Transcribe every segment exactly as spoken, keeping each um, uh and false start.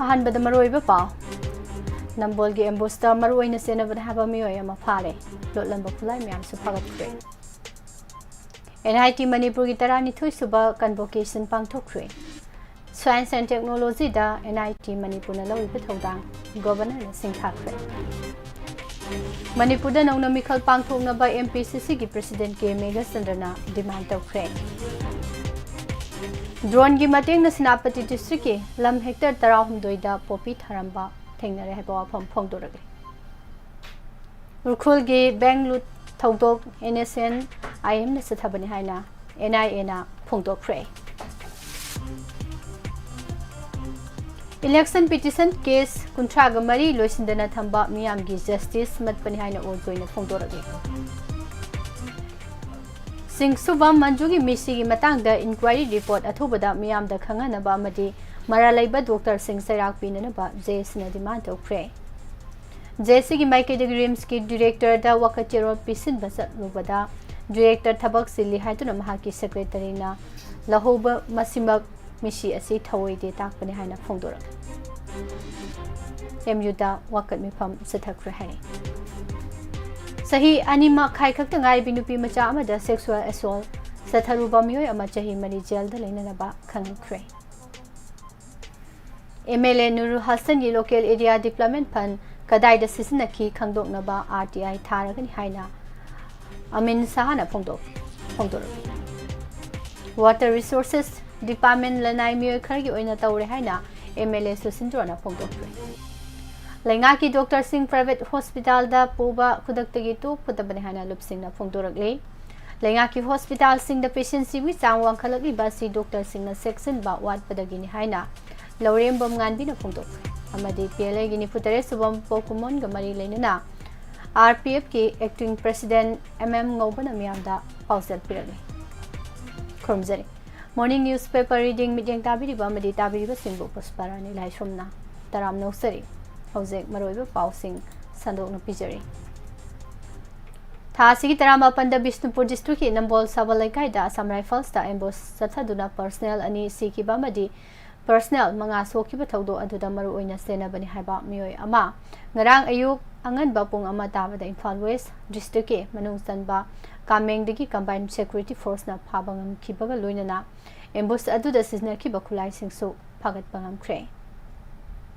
ꯑꯍꯥꯟꯕꯗ ꯃꯔꯨꯑꯣꯏꯕ ꯄꯥꯎ꯫ ꯅꯝꯕꯣꯜꯒꯤ ꯑꯦꯝꯕꯨꯁꯇ ꯃꯔꯨꯑꯣꯏꯅ ꯆꯦꯟꯅꯕꯅ ꯍꯥꯏꯕ ꯃꯤꯑꯣꯏ ꯑꯃ ꯐꯥꯔꯦ꯫ ꯂꯣꯠꯂꯝꯕ ꯈꯨꯠꯂꯥꯏ ꯃꯌꯥꯝꯁꯨ ꯐꯥꯒꯠꯈ꯭ꯔꯦ꯫ ꯑꯦꯟ ꯑꯥꯏ ꯇꯤ ꯃꯅꯤꯄꯨꯔꯒꯤ ꯇꯔꯥꯅꯤꯊꯣꯏ ꯁꯨꯕ ꯀꯟꯚꯣꯀꯦꯁꯟ ꯄꯥꯡꯊꯣꯛꯈ꯭ꯔꯦ꯫ ꯁꯥꯏꯟꯁ ꯑꯦꯟ ꯇꯦꯛꯅꯣꯂꯣꯖꯤꯗ ꯑꯦꯟ ꯑꯥꯏ ꯇꯤ ꯃꯅꯤꯄꯨꯔꯅ ꯂꯧꯔꯤꯕ ꯊꯧꯗꯥꯡ ꯒꯣꯚꯔꯅꯔꯅ ꯁꯤꯡꯊꯥꯈ꯭ꯔꯦ꯫ ꯃꯅꯤꯄꯨꯔꯗ ꯅꯧꯅ ꯃꯤꯈꯜ ꯄꯥꯡꯊꯣꯛꯅꯕ ꯑꯦꯝ ꯄꯤ ꯁꯤ ꯁꯤꯒꯤ ꯄ꯭ꯔꯦꯁꯤꯗꯦꯟ ꯀꯦ ꯃꯦꯘꯆꯟꯗ꯭ꯔꯅ ꯗꯤꯃꯥꯟ ꯇꯧꯈ꯭ꯔꯦ꯫ ꯗ꯭ꯔꯣꯟꯒꯤ ꯃꯇꯦꯡꯅ ꯁꯦꯅꯥꯄꯇꯤ ꯗꯤꯁꯇ꯭ꯔꯤꯛꯀꯤ ꯂꯝ ꯍꯦꯛꯇꯔ ꯇꯔꯥꯍꯨꯝꯗꯣꯏꯗ ꯄꯣꯄꯤ ꯊꯥꯔꯝꯕ ꯊꯦꯡꯅꯔꯦ ꯍꯥꯏꯕ ꯋꯥꯐꯝ ꯐꯣꯡꯗꯣꯔꯛꯂꯤ꯫ ꯎꯈ꯭ꯔꯨꯜꯒꯤ ꯕꯦꯡꯛ ꯂꯨꯠ ꯊꯧꯗꯣꯛ ꯑꯦꯟ ꯑꯦꯁ ꯑꯦꯟ ꯑꯥꯏ ꯑꯦꯝꯅ ꯆꯠꯊꯕꯅꯤ ꯍꯥꯏꯅ ꯑꯦꯟ ꯑꯥꯏ ꯑꯦꯅ ꯐꯣꯡꯗꯣꯛꯈ꯭ꯔꯦ꯫ ꯏꯂꯦꯛꯁꯟ ꯄꯤꯇꯤꯁꯟ ꯀꯦꯁ ꯀꯨꯟꯊ꯭ꯔꯥꯒ ꯃꯔꯤ ꯂꯣꯏꯁꯤꯟꯗꯅ ꯊꯝꯕ ꯃꯤꯌꯥꯝꯒꯤ ꯖꯁꯇꯤꯁ ꯃꯠꯄꯅꯤ ꯍꯥꯏꯅ ꯑꯣꯖꯣꯏꯅ ꯐꯣꯡꯗꯣꯔꯛꯂꯤ꯫ ꯁꯤꯡ ꯁꯨꯕꯝ ꯃꯟꯖꯨꯒꯤ ꯃꯤꯁꯤꯒꯤ ꯃꯇꯥꯡꯗ ꯏꯟꯀ꯭ꯋꯥꯏꯔꯤ ꯔꯤꯄꯣꯔꯠ ꯑꯊꯨꯕꯗ ꯃꯤꯌꯥꯝꯗ ꯈꯪꯍꯟꯅꯕ ꯑꯃꯗꯤ ꯃꯔꯥꯜ ꯂꯩꯕ ꯗꯣꯛꯇꯔꯁꯤꯡ ꯆꯩꯔꯥꯛ ꯄꯤꯅꯅꯕ ꯖꯦ ꯑꯦꯁ ꯁꯤꯅ ꯗꯤꯃꯥꯟ ꯇꯧꯈ꯭ꯔꯦ꯫ ꯖꯦ ꯑꯦꯁ ꯁꯤꯒꯤ ꯃꯥꯏꯀꯩꯗꯒꯤ ꯔꯤꯝꯁꯀꯤ ꯗꯤꯔꯦꯛꯇꯔꯗ ꯋꯥꯀꯠ ꯆꯦꯔꯣꯜ ꯄꯤꯁꯤꯟꯕ ꯆꯠꯂꯨꯕꯗ ꯗꯤꯔꯦꯛꯇꯔ ꯊꯕꯛ ꯆꯤꯜꯂꯤ ꯍꯥꯏꯗꯨꯅ ꯃꯍꯥꯛꯀꯤ ꯁꯦꯀ꯭ꯔꯦꯇꯔꯤꯅ ꯂꯧꯍꯧꯕ ꯃꯁꯤꯃꯛ ꯃꯤꯁꯤ ꯑꯁꯤ ꯊꯧꯑꯣꯏꯗꯦ ꯇꯥꯛꯄꯅꯤ ꯍꯥꯏꯅ ꯐꯣꯡꯗꯣꯔꯛꯂꯤ꯫ ꯑꯦꯝ ꯌꯨꯗ ꯋꯥꯀꯠ ꯃꯤꯐꯝ ꯆꯠꯊꯈ꯭ꯔꯦ ꯍꯥꯏꯔꯤ꯫ ꯆꯍꯤ ꯑꯅꯤ ꯃꯈꯥꯏ ꯈꯛꯇ ꯉꯥꯏꯔꯕꯤ ꯅꯨꯄꯤ ꯃꯆꯥ ꯑꯃꯗ ꯁꯦꯛꯁꯨꯑꯦꯜ ꯑꯦꯁꯣꯜ ꯆꯠꯊꯔꯨꯕ ꯃꯤꯑꯣꯏ ꯑꯃ ꯆꯍꯤ ꯃꯔꯤ ꯖꯦꯜꯗ ꯂꯩꯅꯅꯕ ꯈꯪꯍꯟꯈ꯭ꯔꯦ꯫ ꯑꯦꯝ ꯑꯦꯜ ꯑꯦ ꯅꯨꯔꯨꯜ ꯍꯁꯟꯒꯤ ꯂꯣꯀꯦꯜ ꯑꯦꯔꯤꯌꯥ ꯗꯤꯕ꯭ꯂꯞꯃꯦꯟ ꯐꯟ ꯀꯗꯥꯏꯗ ꯁꯤꯖꯤꯟꯅꯈꯤ ꯈꯪꯗꯣꯛꯅꯕ ꯑꯥꯔ ꯇꯤ ꯑꯥꯏ ꯊꯥꯔꯒꯅꯤ ꯍꯥꯏꯅ ꯑꯃꯤꯟ ꯁꯍꯥꯅ ꯐꯣꯡꯗꯣꯛ-, ꯐꯣꯡꯗꯣꯔꯛꯂꯤ꯫ ꯋꯥꯇꯔ ꯔꯤꯁꯣꯔꯁꯦꯁ ꯗꯤꯄꯥꯔꯠꯃꯦꯟ ꯂꯅꯥꯏ ꯃꯤꯑꯣꯏ ꯈꯔꯒꯤ ꯑꯣꯏꯅ ꯇꯧꯔꯦ ꯍꯥꯏꯅ ꯑꯦꯝ ꯑꯦꯜ ꯑꯦ ꯁꯨꯁꯤꯟꯗ꯭ꯔꯣꯅ ꯐꯣꯡꯗꯣꯛꯈ꯭ꯔꯦ꯫ ꯂꯩꯉꯥꯛꯀꯤ ꯗꯣꯛꯇꯔꯁꯤꯡ ꯄ꯭ꯔꯥꯏꯚꯦꯠ ꯍꯣꯁꯄꯤꯇꯥꯜꯗ ꯄꯨꯕ ꯈꯨꯗꯛꯇꯒꯤ ꯇꯣꯛꯀꯗꯕꯅꯤ ꯍꯥꯏꯅ ꯂꯨꯞꯁꯤꯡꯅ ꯐꯣꯡꯗꯣꯔꯛꯂꯤ꯫ ꯂꯩꯉꯥꯛꯀꯤ ꯍꯣꯁꯄꯤꯇꯥꯜꯁꯤꯡꯗ ꯄꯦꯁꯦꯟꯁꯤꯡꯒꯤ ꯆꯥꯡ ꯋꯥꯡꯈꯠꯂꯛꯂꯤꯕ ꯑꯁꯤ ꯗꯣꯛꯇꯔꯁꯤꯡꯅ ꯆꯦꯛꯁꯤꯟꯕ ꯋꯥꯠꯄꯗꯒꯤꯅꯤ ꯍꯥꯏꯅ ꯂꯧꯔꯦꯝꯕꯝ ꯉꯥꯟꯕꯤꯅ ꯐꯣꯡꯗꯣꯛꯈ꯭ꯔꯦ꯫ ꯑꯃꯗꯤ ꯄꯤ ꯑꯦꯜ ꯑꯦꯒꯤ ꯅꯤꯐꯨ ꯇꯔꯦꯠ ꯁꯨꯕ ꯄꯣꯛꯀꯨꯝ ꯑꯣꯟꯒ ꯃꯔꯤ ꯂꯩꯅꯅ ꯑꯥꯔ ꯄꯤ ꯑꯦꯐꯀꯤ ꯑꯦꯛꯇꯤꯡ ꯄ꯭ꯔꯦꯁꯤꯗꯦꯟꯠ ꯑꯦꯝ ꯑꯦꯝ ꯉꯧꯕꯅ ꯃꯤꯌꯥꯝꯗ ꯄꯥꯎꯖꯦꯜ ꯄꯤꯔꯛꯂꯤ꯫ ꯈꯨꯔꯨꯝꯖꯔꯤ꯫ Morning newspaper reading ꯃꯤꯠꯌꯦꯡ ꯇꯥꯕꯤꯔꯤꯕ ꯑꯃꯗꯤ ꯇꯥꯕꯤꯔꯤꯕꯁꯤꯡꯕꯨ ꯄꯨꯁꯄꯥꯔꯥꯅꯤ ꯂꯥꯏꯁ꯭ꯔꯝꯅ ꯇꯔꯥꯝꯅ ꯑꯣꯛꯆꯔꯤ꯫ ꯍꯧꯖꯤꯛ ꯃꯔꯨꯑꯣꯏꯕ ꯄꯥꯎꯁꯤꯡ ꯁꯟꯗꯣꯛꯅ ꯄꯤꯖꯔꯤ꯫ ꯊꯥ ꯑꯁꯤꯒꯤ ꯇꯔꯥꯃꯥꯄꯟꯗ ꯕꯤꯁꯅꯨꯄꯨꯔ ꯗꯤꯁꯇ꯭ꯔꯤꯛꯀꯤ ꯅꯝꯕꯣꯜ ꯁꯥꯕꯜ ꯂꯩꯀꯥꯏꯗ ꯑꯁꯥꯝ ꯔꯥꯏꯐꯜꯁꯇ ꯑꯦꯝꯕꯨꯁ ꯆꯠꯊꯗꯨꯅ ꯄꯔꯁꯅꯦꯜ ꯑꯅꯤ ꯁꯤꯈꯤꯕ ꯑꯃꯗꯤ ꯄꯔꯁꯅꯦꯜ ꯃꯉꯥ ꯁꯣꯛꯈꯤꯕ ꯊꯧꯗꯣꯛ ꯑꯗꯨꯗ ꯃꯔꯨꯑꯣꯏꯅ ꯆꯦꯟꯅꯕꯅꯤ ꯍꯥꯏꯕ ꯃꯤꯑꯣꯏ ꯑꯃ ꯉꯔꯥꯡ ꯑꯌꯨꯛ ꯑꯉꯟꯕ ꯄꯨꯡ ꯑꯃ ꯇꯥꯕꯗ ꯏꯝꯐꯥꯜ ꯋꯦꯁ ꯗꯤꯁꯇ꯭ꯔꯤꯛꯀꯤ ꯃꯅꯨꯡ ꯆꯟꯕ ꯀꯥꯃꯦꯡꯗꯒꯤ ꯀꯝꯕꯥꯏꯟ ꯁꯦꯀ꯭ꯌꯨꯔꯤꯇꯤ ꯐꯣꯔꯁꯅ ꯐꯥꯕ ꯉꯝꯈꯤꯕꯒ ꯂꯣꯏꯅꯅ ꯑꯦꯝꯕꯨꯁ ꯑꯗꯨꯗ ꯁꯤꯖꯤꯟꯅꯈꯤꯕ ꯈꯨꯠꯂꯥꯏꯁꯤꯡꯁꯨ ꯐꯥꯒꯠꯄ ꯉꯝꯈ꯭ꯔꯦ꯫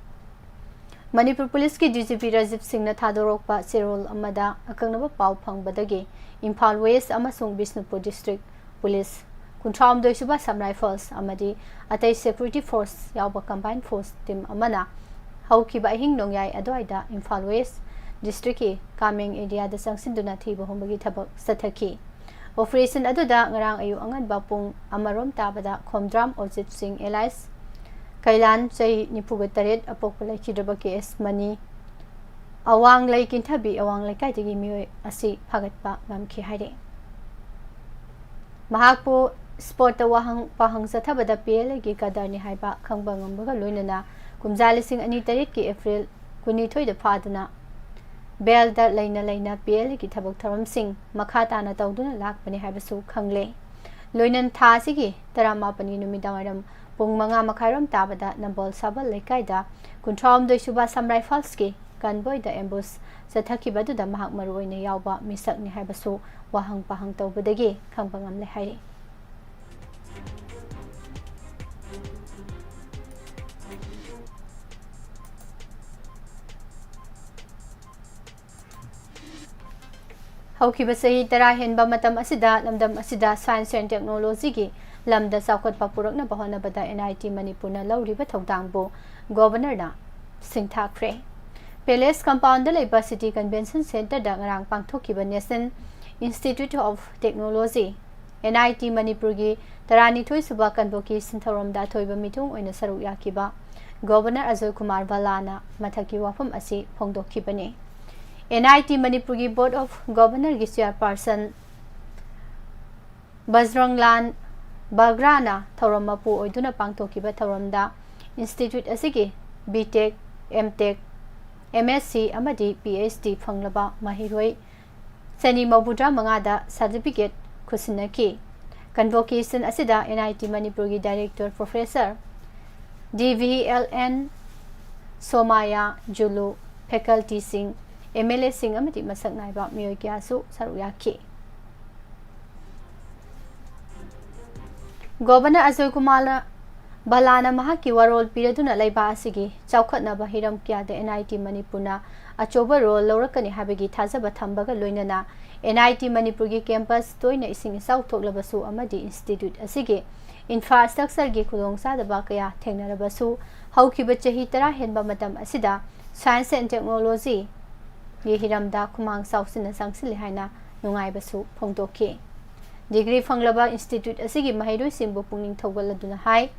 ꯃꯅꯤꯄꯨꯔ ꯄꯨꯂꯤꯁꯀꯤ ꯗꯤ ꯖꯤ ꯄꯤ ꯔꯥꯖꯤꯕ ꯁꯤꯡꯅ ꯊꯥꯗꯣꯔꯛꯄ ꯆꯦꯔꯣꯜ ꯑꯃꯗ ꯑꯀꯛꯅꯕ ꯄꯥꯎ ꯐꯪꯕꯗꯒꯤ ꯏꯝꯐꯥꯜ ꯋꯦꯁ ꯑꯃꯁꯨꯡ ꯕꯤꯁꯅꯨꯄꯨꯔ ꯗꯤꯁꯇ꯭ꯔꯤꯛ ꯄꯨꯂꯤꯁ, ꯀꯨꯟꯊ꯭ꯔꯥꯍꯨꯝꯗꯣꯏ ꯁꯨꯕ ꯑꯁꯥꯝ ꯔꯥꯏꯐꯜꯁ ꯑꯃꯗꯤ ꯑꯇꯩ ꯁꯦꯀ꯭ꯌꯨꯔꯤꯇꯤ ꯐꯣꯔꯁ ꯌꯥꯎꯕ ꯀꯝꯕꯥꯏꯟ ꯐꯣꯔꯁ ꯇꯤꯝ ꯑꯃꯅ ꯍꯧꯈꯤꯕ ꯑꯍꯤꯡ ꯅꯣꯡꯌꯥꯏ ꯑꯗꯨꯋꯥꯏꯗ ꯏꯝꯐꯥꯜ ꯋꯦꯁ ꯗꯤꯁꯇ꯭ꯔꯤꯛꯀꯤ ꯀꯥꯃꯦꯡ ꯑꯦꯔꯤꯌꯥꯗ ꯆꯪꯁꯤꯟꯗꯨꯅ ꯊꯤꯕ ꯍꯨꯝꯕꯒꯤ ꯊꯕꯛ ꯆꯠꯊꯈꯤ꯫ ꯑꯣꯄꯔꯦꯁꯟ ꯑꯗꯨꯗ ꯉꯔꯥꯡ ꯑꯌꯨꯛ ꯑꯉꯟꯕ ꯄꯨꯡ ꯑꯃꯔꯣꯝ ꯇꯥꯕꯗ ꯈꯣꯝꯗ꯭ꯔꯥꯝ ꯑꯣꯖꯤꯠ ꯁꯤꯡ ꯑꯦꯂꯥꯏꯁ ꯀꯩꯂꯥꯟ, ꯆꯍꯤ ꯅꯤꯐꯨꯒ ꯇꯔꯦꯠ, ꯑꯄꯣꯛꯄ ꯂꯩꯈꯤꯗ꯭ꯔꯕ ꯀꯦ ꯑꯦꯁ ꯃꯅꯤ, ꯑꯋꯥꯡꯂꯩ ꯀꯤꯟꯊꯕꯤ ꯑꯋꯥꯡ ꯂꯩꯀꯥꯏꯗꯒꯤ ꯃꯤꯑꯣꯏ ꯑꯁꯤ ꯐꯥꯒꯠꯄ ꯉꯝꯈꯤ ꯍꯥꯏꯔꯤ꯫ ꯃꯍꯥꯛꯄꯨ ꯁ꯭ꯄꯣꯠꯇ ꯋꯥꯍꯪ ꯄꯥꯍꯪ ꯆꯠꯊꯕꯗ ꯄꯤ ꯑꯦꯜ ꯑꯦꯒꯤ ꯀꯗꯔꯅꯤ ꯍꯥꯏꯕ ꯈꯪꯕ ꯉꯝꯕꯒ ꯂꯣꯏꯅꯅ ꯀꯨꯝꯖꯥ ꯂꯤꯁꯤꯡ ꯑꯅꯤ ꯇꯔꯦꯠꯀꯤ ꯑꯦꯄ꯭ꯔꯤꯜ ꯀꯨꯟꯅꯤꯊꯣꯏꯗ ꯐꯥꯗꯨꯅ ꯕꯦꯜꯗ ꯂꯩꯅ ꯂꯩꯅ ꯄꯤ ꯑꯦꯜ ꯑꯦꯒꯤ ꯊꯕꯛ ꯊꯧꯔꯝꯁꯤꯡ ꯃꯈꯥ ꯇꯥꯅ ꯇꯧꯗꯨꯅ ꯂꯥꯛꯄꯅꯤ ꯍꯥꯏꯕꯁꯨ ꯈꯪꯂꯦ꯫ ꯂꯣꯏꯅꯅ ꯊꯥ ꯑꯁꯤꯒꯤ ꯇꯔꯥꯃꯥꯄꯟꯅꯤ ꯅꯨꯃꯤꯗꯥꯡꯋꯥꯏꯔꯝ ꯄꯨꯡ ꯃꯉꯥ ꯃꯈꯥꯏꯔꯣꯝ ꯇꯥꯕꯗ ꯅꯝꯕꯣꯜ ꯁꯥꯕꯜ ꯂꯩꯀꯥꯏꯗ ꯀꯨꯟꯊ꯭ꯔꯥꯍꯨꯝꯗꯣꯏ ꯁꯨꯕ ꯑꯁꯥꯝ ꯔꯥꯏꯐꯜꯁꯀꯤ ꯀꯟꯕꯣꯏꯗ ꯑꯦꯝꯕꯨꯁ ꯆꯠꯊꯈꯤꯕꯗꯨꯗ ꯃꯍꯥꯛ ꯃꯔꯨꯑꯣꯏꯅ ꯌꯥꯎꯕ ꯃꯤꯁꯛꯅꯤ ꯍꯥꯏꯕꯁꯨ ꯋꯥꯍꯪ ꯄꯥꯍꯪ ꯇꯧꯕꯗꯒꯤ ꯈꯪꯕ ꯉꯝꯂꯦ ꯍꯥꯏꯔꯤ꯫ ꯍꯧꯈꯤꯕ ꯆꯍꯤ ꯇꯔꯥ ꯍꯦꯟꯕ ꯃꯇꯝ ꯑꯁꯤꯗ ꯂꯝꯗꯝ ꯑꯁꯤꯗ science and technology ꯒꯤ ꯂꯝꯗ ꯆꯥꯎꯈꯠꯄ ꯄꯨꯔꯛꯅꯕ ꯍꯣꯠꯅꯕꯗ ꯑꯦꯟ ꯑꯥꯏ ꯇꯤ ꯃꯅꯤꯄꯨꯔꯅ ꯂꯧꯔꯤꯕ ꯊꯧꯗꯥꯡꯕꯨ ꯒꯣꯚꯔꯅꯔꯅ ꯁꯤꯡꯊꯥꯈ꯭ꯔꯦ꯫ ꯄꯦꯂꯦꯁ ꯀꯝꯄꯥꯎꯟꯗ ꯂꯩꯕ ꯁꯤꯇꯤ ꯀꯟꯚꯦꯟꯁꯟ ꯁꯦꯟꯇꯔꯗ ꯉꯔꯥꯡ ꯄꯥꯡꯊꯣꯛꯈꯤꯕ National Institute of Technology, N I T ꯃꯅꯤꯄꯨꯔꯒꯤ ꯇꯔꯥꯅꯤꯊꯣꯏ ꯁꯨꯕ convocation ꯊꯧꯔꯝꯗ ꯑꯊꯣꯏꯕ ꯃꯤꯊꯨꯡ ꯑꯣꯏꯅ ꯁꯔꯨꯛ ꯌꯥꯈꯤꯕ ꯒꯣꯚꯔꯅꯔ ꯑꯖꯣꯏ ꯀꯨꯃꯥꯔ ꯚꯜꯂꯥꯅ ꯃꯊꯛꯀꯤ ꯋꯥꯐꯝ ꯑꯁꯤ ꯐꯣꯡꯗꯣꯛꯈꯤꯕꯅꯤ꯫ ꯑꯦꯟ ꯑꯥꯏ ꯇꯤ ꯃꯅꯤꯄꯨꯔꯒꯤ Board of Governor ꯒꯤ chairperson ꯕꯖꯔꯪꯂꯥꯜ ꯕꯒ꯭ꯔꯥꯅ ꯊꯧꯔꯝ ꯃꯄꯨ ꯑꯣꯏꯗꯨꯅ ꯄꯥꯡꯊꯣꯛꯈꯤꯕ ꯊꯧꯔꯝꯗ institute ꯑꯁꯤꯒꯤ B Tech, M Tech, M S C ꯑꯃꯗꯤ P H D ꯐꯪꯂꯕ ꯃꯍꯩꯔꯣꯏ ꯆꯅꯤ ꯃꯧꯗ꯭ꯔꯥ ꯃꯉꯥꯗ certificate ꯈꯨꯠꯁꯤꯟꯅꯈꯤ꯫ Convocation ꯑꯁꯤꯗ ꯑꯦꯟ ꯑꯥꯏ ꯇꯤ ꯃꯅꯤꯄꯨꯔꯒꯤ director professor D V L N, Somayajulu, ꯐꯦꯀꯜꯇꯤꯁꯤꯡ, ꯑꯦꯝ ꯑꯦꯜ ꯑꯦꯁꯤꯡ ꯑꯃꯗꯤ ꯃꯁꯛ ꯅꯥꯏꯕ ꯃꯤꯑꯣꯏ ꯀꯌꯥꯁꯨ ꯁꯔꯨꯛ ꯌꯥꯈꯤ꯫ ꯒꯣꯚꯔꯅꯔ ꯑꯖꯣꯏ ꯀꯨꯃꯥꯔ ꯚꯂꯥꯅ ꯃꯍꯥꯛꯀꯤ ꯋꯥꯔꯣꯜ ꯄꯤꯔꯗꯨꯅ ꯂꯩꯕꯥꯛ ꯑꯁꯤꯒꯤ ꯆꯥꯎꯈꯠꯅꯕ ꯍꯤꯔꯝ ꯀꯌꯥꯗ ꯑꯦꯟ ꯑꯥꯏ ꯇꯤ ꯃꯅꯤꯄꯨꯔꯅ ꯑꯆꯧꯕ ꯔꯣꯜ ꯂꯧꯔꯛꯀꯅꯤ ꯍꯥꯏꯕꯒꯤ ꯊꯥꯖꯕ ꯊꯝꯕꯒ ꯂꯣꯏꯅꯅ ꯑꯦꯟ ꯑꯥꯏ ꯇꯤ ꯃꯅꯤꯄꯨꯔꯒꯤ ꯀꯦꯝꯄꯁ ꯇꯣꯏꯅ ꯏꯁꯤꯡ ꯏꯆꯥꯎ ꯊꯣꯛꯂꯕꯁꯨ ꯑꯃꯗꯤ ꯏꯟꯁꯇꯤꯇ꯭ꯌꯨꯠ ꯑꯁꯤꯒꯤ ꯏꯟꯐ꯭ꯔꯥꯁ꯭ꯇ꯭ꯔꯛꯆꯔꯒꯤ ꯈꯨꯗꯣꯡꯆꯥꯗꯕ ꯀꯌꯥ ꯊꯦꯡꯅꯔꯕꯁꯨ ꯍꯧꯈꯤꯕ ꯆꯍꯤ ꯇꯔꯥ ꯍꯦꯟꯕ ꯃꯇꯝ ꯑꯁꯤꯗ ꯁꯥꯏꯟꯁ ꯑꯦꯟ ꯇꯦꯛꯅꯣꯂꯣꯖꯤꯒꯤ ꯍꯤꯔꯝꯗ ꯈꯨꯃꯥꯡ ꯆꯥꯎꯁꯤꯟꯅ ꯆꯪꯁꯤꯜꯂꯤ ꯍꯥꯏꯅ ꯅꯨꯡꯉꯥꯏꯕꯁꯨ ꯐꯣꯡꯗꯣꯛꯈꯤ꯫ ꯗꯤꯒ꯭ꯔꯤ ꯐꯪꯂꯕ ꯏꯟꯁꯇꯤꯇ꯭ꯌꯨꯠ ꯑꯁꯤꯒꯤ ꯃꯍꯩꯔꯣꯏꯁꯤꯡꯕꯨ ꯄꯨꯛꯅꯤꯡ ꯊꯧꯒꯠꯂꯗꯨꯅ ꯍꯥꯏ,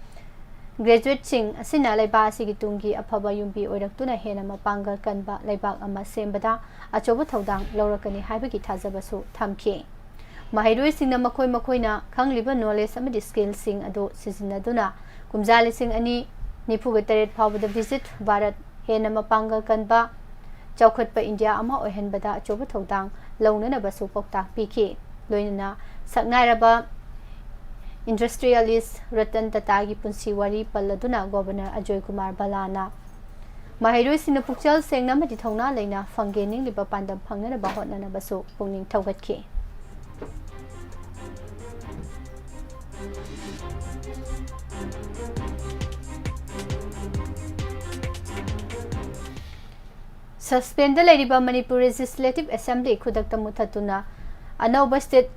ꯒ꯭ꯔꯦꯖꯨꯋꯦꯠꯁꯤꯡ ꯑꯁꯤꯅ ꯂꯩꯕꯥꯛ ꯑꯁꯤꯒꯤ ꯇꯨꯡꯒꯤ ꯑꯐꯕ ꯌꯨꯝꯕꯤ ꯑꯣꯏꯔꯛꯇꯨꯅ ꯍꯦꯟꯅ ꯃꯄꯥꯡꯒꯜ ꯀꯟꯕ ꯂꯩꯕꯥꯛ ꯑꯃ ꯁꯦꯝꯕꯗ ꯑꯆꯧꯕ ꯊꯧꯗꯥꯡ ꯂꯧꯔꯛꯀꯅꯤ ꯍꯥꯏꯕꯒꯤ ꯊꯥꯖꯕꯁꯨ ꯊꯝꯈꯤ꯫ ꯃꯍꯩꯔꯣꯏꯁꯤꯡꯅ ꯃꯈꯣꯏ ꯃꯈꯣꯏꯅ ꯈꯪꯂꯤꯕ ꯅꯣꯂꯦꯖ ꯑꯃꯗꯤ ꯁ꯭ꯀꯤꯜꯁꯤꯡ ꯑꯗꯨ ꯁꯤꯖꯤꯟꯅꯗꯨꯅ ꯀꯨꯝꯖꯥ ꯂꯤꯁꯤꯡ ꯑꯅꯤ ꯅꯤꯐꯨꯒ ꯇꯔꯦꯠ ꯐꯥꯎꯕꯗ ꯚꯤꯖꯤꯠ ꯚꯥꯔꯠ ꯍꯦꯟꯅ ꯃꯄꯥꯡꯒꯜ ꯀꯟꯕ ꯆꯥꯎꯈꯠꯄ ꯏꯟꯗꯤꯌꯥ ꯑꯃ ꯑꯣꯏꯍꯟꯕꯗ ꯑꯆꯧꯕ ꯊꯧꯗꯥꯡ ꯂꯧꯅꯅꯕꯁꯨ ꯄꯥꯎꯇꯥꯛ ꯄꯤꯈꯤ꯫ ꯂꯣꯏꯅꯅ ꯁꯛꯅꯥꯏꯔꯕ ꯏꯟꯗꯁꯇ꯭ꯔꯤꯌꯦꯂꯤꯁ ꯔꯇꯟ ꯇꯥꯇꯥꯒꯤ ꯄꯨꯟꯁꯤ ꯋꯥꯔꯤ ꯄꯜꯂꯗꯨꯅ ꯒꯣꯚꯔꯅꯔ ꯑꯖꯣꯏ ꯀꯨꯃꯥꯔ ꯚꯂꯥꯅ ꯃꯍꯩꯔꯣꯏꯁꯤꯡꯅ ꯄꯨꯛꯆꯦꯜ ꯁꯦꯡꯅ ꯑꯃꯗꯤ ꯊꯧꯅꯥ ꯂꯩꯅ ꯐꯪꯒꯦ ꯅꯤꯡꯂꯤꯕ ꯄꯥꯟꯗꯝ ꯐꯪꯅꯅꯕ ꯍꯣꯠꯅꯅꯕꯁꯨ ꯄꯨꯛꯅꯤꯡ ꯊꯧꯒꯠꯈꯤ꯫ ꯁꯁꯄꯦꯟꯗ ꯂꯩꯔꯤꯕ ꯃꯅꯤꯄꯨꯔ ꯂꯦꯖꯤꯁꯂꯦꯇꯤꯚ ꯑꯦꯁꯦꯝꯕ꯭ꯂꯤ ꯈꯨꯗꯛꯇ ꯃꯨꯊꯠꯇꯨꯅ ꯑꯅꯧꯕ ꯁ꯭ꯇꯦꯠ,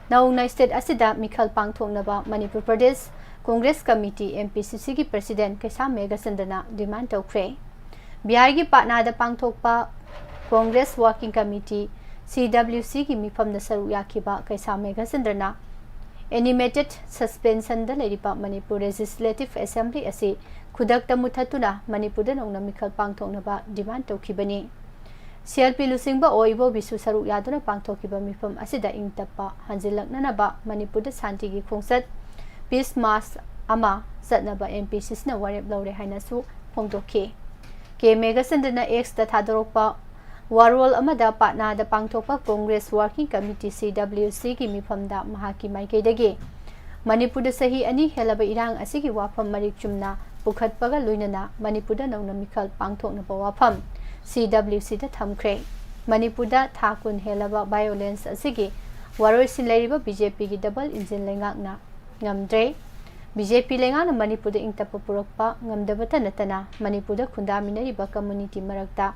ꯅꯧꯅ ꯁ꯭ꯇꯦꯠ ꯑꯁꯤꯗ ꯃꯤꯈꯜ ꯄꯥꯡꯊꯣꯛꯅꯕ Manipur Pradesh Congress committee, M P ꯁꯤ ꯁꯤꯒꯤ ꯄ꯭ꯔꯁꯤꯗꯦꯟꯠ ꯀꯩꯁꯥꯝ ꯃꯦꯘꯆꯟꯗ꯭ꯔꯅ ꯗꯤꯃꯥꯟꯗ ꯇꯧꯈ꯭ꯔꯦ꯫ ꯕꯤꯍꯥꯔꯒꯤ ꯄꯥꯠꯅꯥꯗ ꯄꯥꯡꯊꯣꯛꯄ ꯀꯣꯡꯒ꯭ꯔꯦꯁ ꯋꯥꯔꯀꯤꯡ ꯀꯃꯤꯇꯤ, ꯁꯤ ꯗꯕ꯭ꯂꯤꯌꯨ ꯁꯤꯒꯤ ꯃꯤꯐꯝꯗ ꯁꯔꯨꯛ ꯌꯥꯈꯤꯕ ꯀꯩꯁꯥꯝ ꯃꯦꯘꯆꯟꯗ꯭ꯔꯅ ꯑꯦꯅꯤꯃꯦꯇꯦꯗ ꯁꯁꯄꯦꯟꯁꯟꯗ ꯂꯩꯔꯤꯕ ꯃꯅꯤꯄꯨꯔ ꯂꯦꯖꯤꯁꯂꯦꯇꯤꯚ ꯑꯦꯁꯦꯝꯕ꯭ꯂꯤ ꯑꯁꯤ ꯈꯨꯗꯛꯇ ꯃꯨꯊꯠꯇꯨꯅ ꯃꯅꯤꯄꯨꯔꯗ ꯅꯧꯅ ꯃꯤꯈꯜ ꯄꯥꯡꯊꯣꯛꯅꯕ ꯗꯤꯃꯥꯟꯗ ꯇꯧꯈꯤꯕꯅꯤ꯫ ꯁꯤ ꯑꯦꯜ ꯄꯤ ꯂꯨꯆꯤꯡꯕ ꯑꯣ ꯏꯕꯣꯕꯤꯁꯨ ꯁꯔꯨꯛ ꯌꯥꯗꯨꯅ ꯄꯥꯡꯊꯣꯛꯈꯤꯕ ꯃꯤꯐꯝ ꯑꯁꯤꯗ ꯏꯪ ꯇꯞꯄ ꯍꯟꯖꯤꯜꯂꯛꯅꯅꯕ ꯃꯅꯤꯄꯨꯔꯗ ꯁꯥꯟꯇꯤꯒꯤ ꯈꯣꯡꯆꯠ, ꯄꯤꯁ ꯃꯥꯔꯆ ꯑꯃ ꯆꯠꯅꯕ ꯑꯦꯝ ꯄꯤ ꯁꯤ ꯁꯤꯅ ꯋꯥꯔꯦꯞ ꯂꯧꯔꯦ ꯍꯥꯏꯅꯁꯨ ꯐꯣꯡꯗꯣꯛꯈꯤ꯫ ꯀꯦ ꯃꯦꯘꯆꯟꯗ꯭ꯔꯅ ꯑꯦꯛꯁꯇ ꯊꯥꯗꯣꯔꯛꯄ ꯋꯥꯔꯣꯜ ꯑꯃꯗ ꯄꯥꯠꯅꯥꯗ ꯄꯥꯡꯊꯣꯛꯄ ꯀꯣꯡꯒ꯭ꯔꯦꯁ ꯋꯥꯔꯀꯤꯡ ꯀꯃꯤꯇꯤ, ꯁꯤ ꯗꯕ꯭ꯂꯤꯌꯨ ꯁꯤꯒꯤ ꯃꯤꯐꯝꯗ ꯃꯍꯥꯛꯀꯤ ꯃꯥꯏꯀꯩꯗꯒꯤ ꯃꯅꯤꯄꯨꯔꯗ ꯆꯍꯤ ꯑꯅꯤ ꯍꯦꯜꯂꯕ ꯏꯔꯥꯡ ꯑꯁꯤꯒꯤ ꯋꯥꯐꯝ ꯃꯔꯤꯛ ꯆꯨꯝꯅ ꯄꯨꯈꯠꯄꯒ ꯂꯣꯏꯅꯅ ꯃꯅꯤꯄꯨꯔꯗ ꯅꯧꯅ ꯃꯤꯈꯜ ꯄꯥꯡꯊꯣꯛꯅꯕ ꯋꯥꯐꯝ ꯁꯤ ꯗꯕ꯭ꯂꯤꯌꯨ ꯁꯤꯗ ꯊꯝꯈ꯭ꯔꯦ꯫ ꯃꯅꯤꯄꯨꯔꯗ ꯊꯥ ꯀꯨꯟ ꯍꯦꯜꯂꯕ violence ꯑꯁꯤꯒꯤ ꯋꯥꯔꯣꯏꯁꯤꯟ ꯂꯩꯔꯤꯕ ꯕꯤ ꯖꯦ ꯄꯤꯒꯤ double engine ꯂꯩꯉꯥꯛꯅ ꯉꯝꯗ꯭ꯔꯦ꯫ ꯕꯤ ꯖꯦ ꯄꯤ ꯂꯩꯉꯥꯛꯅ ꯃꯅꯤꯄꯨꯔꯗ ꯏꯪ ꯇꯞꯄ ꯄꯨꯔꯛꯄ ꯉꯝꯗꯕꯇ ꯅꯠꯇꯅ ꯃꯅꯤꯄꯨꯔꯗ ꯈꯨꯟꯗꯥꯃꯤꯟꯅꯔꯤꯕ community ꯃꯔꯛꯇ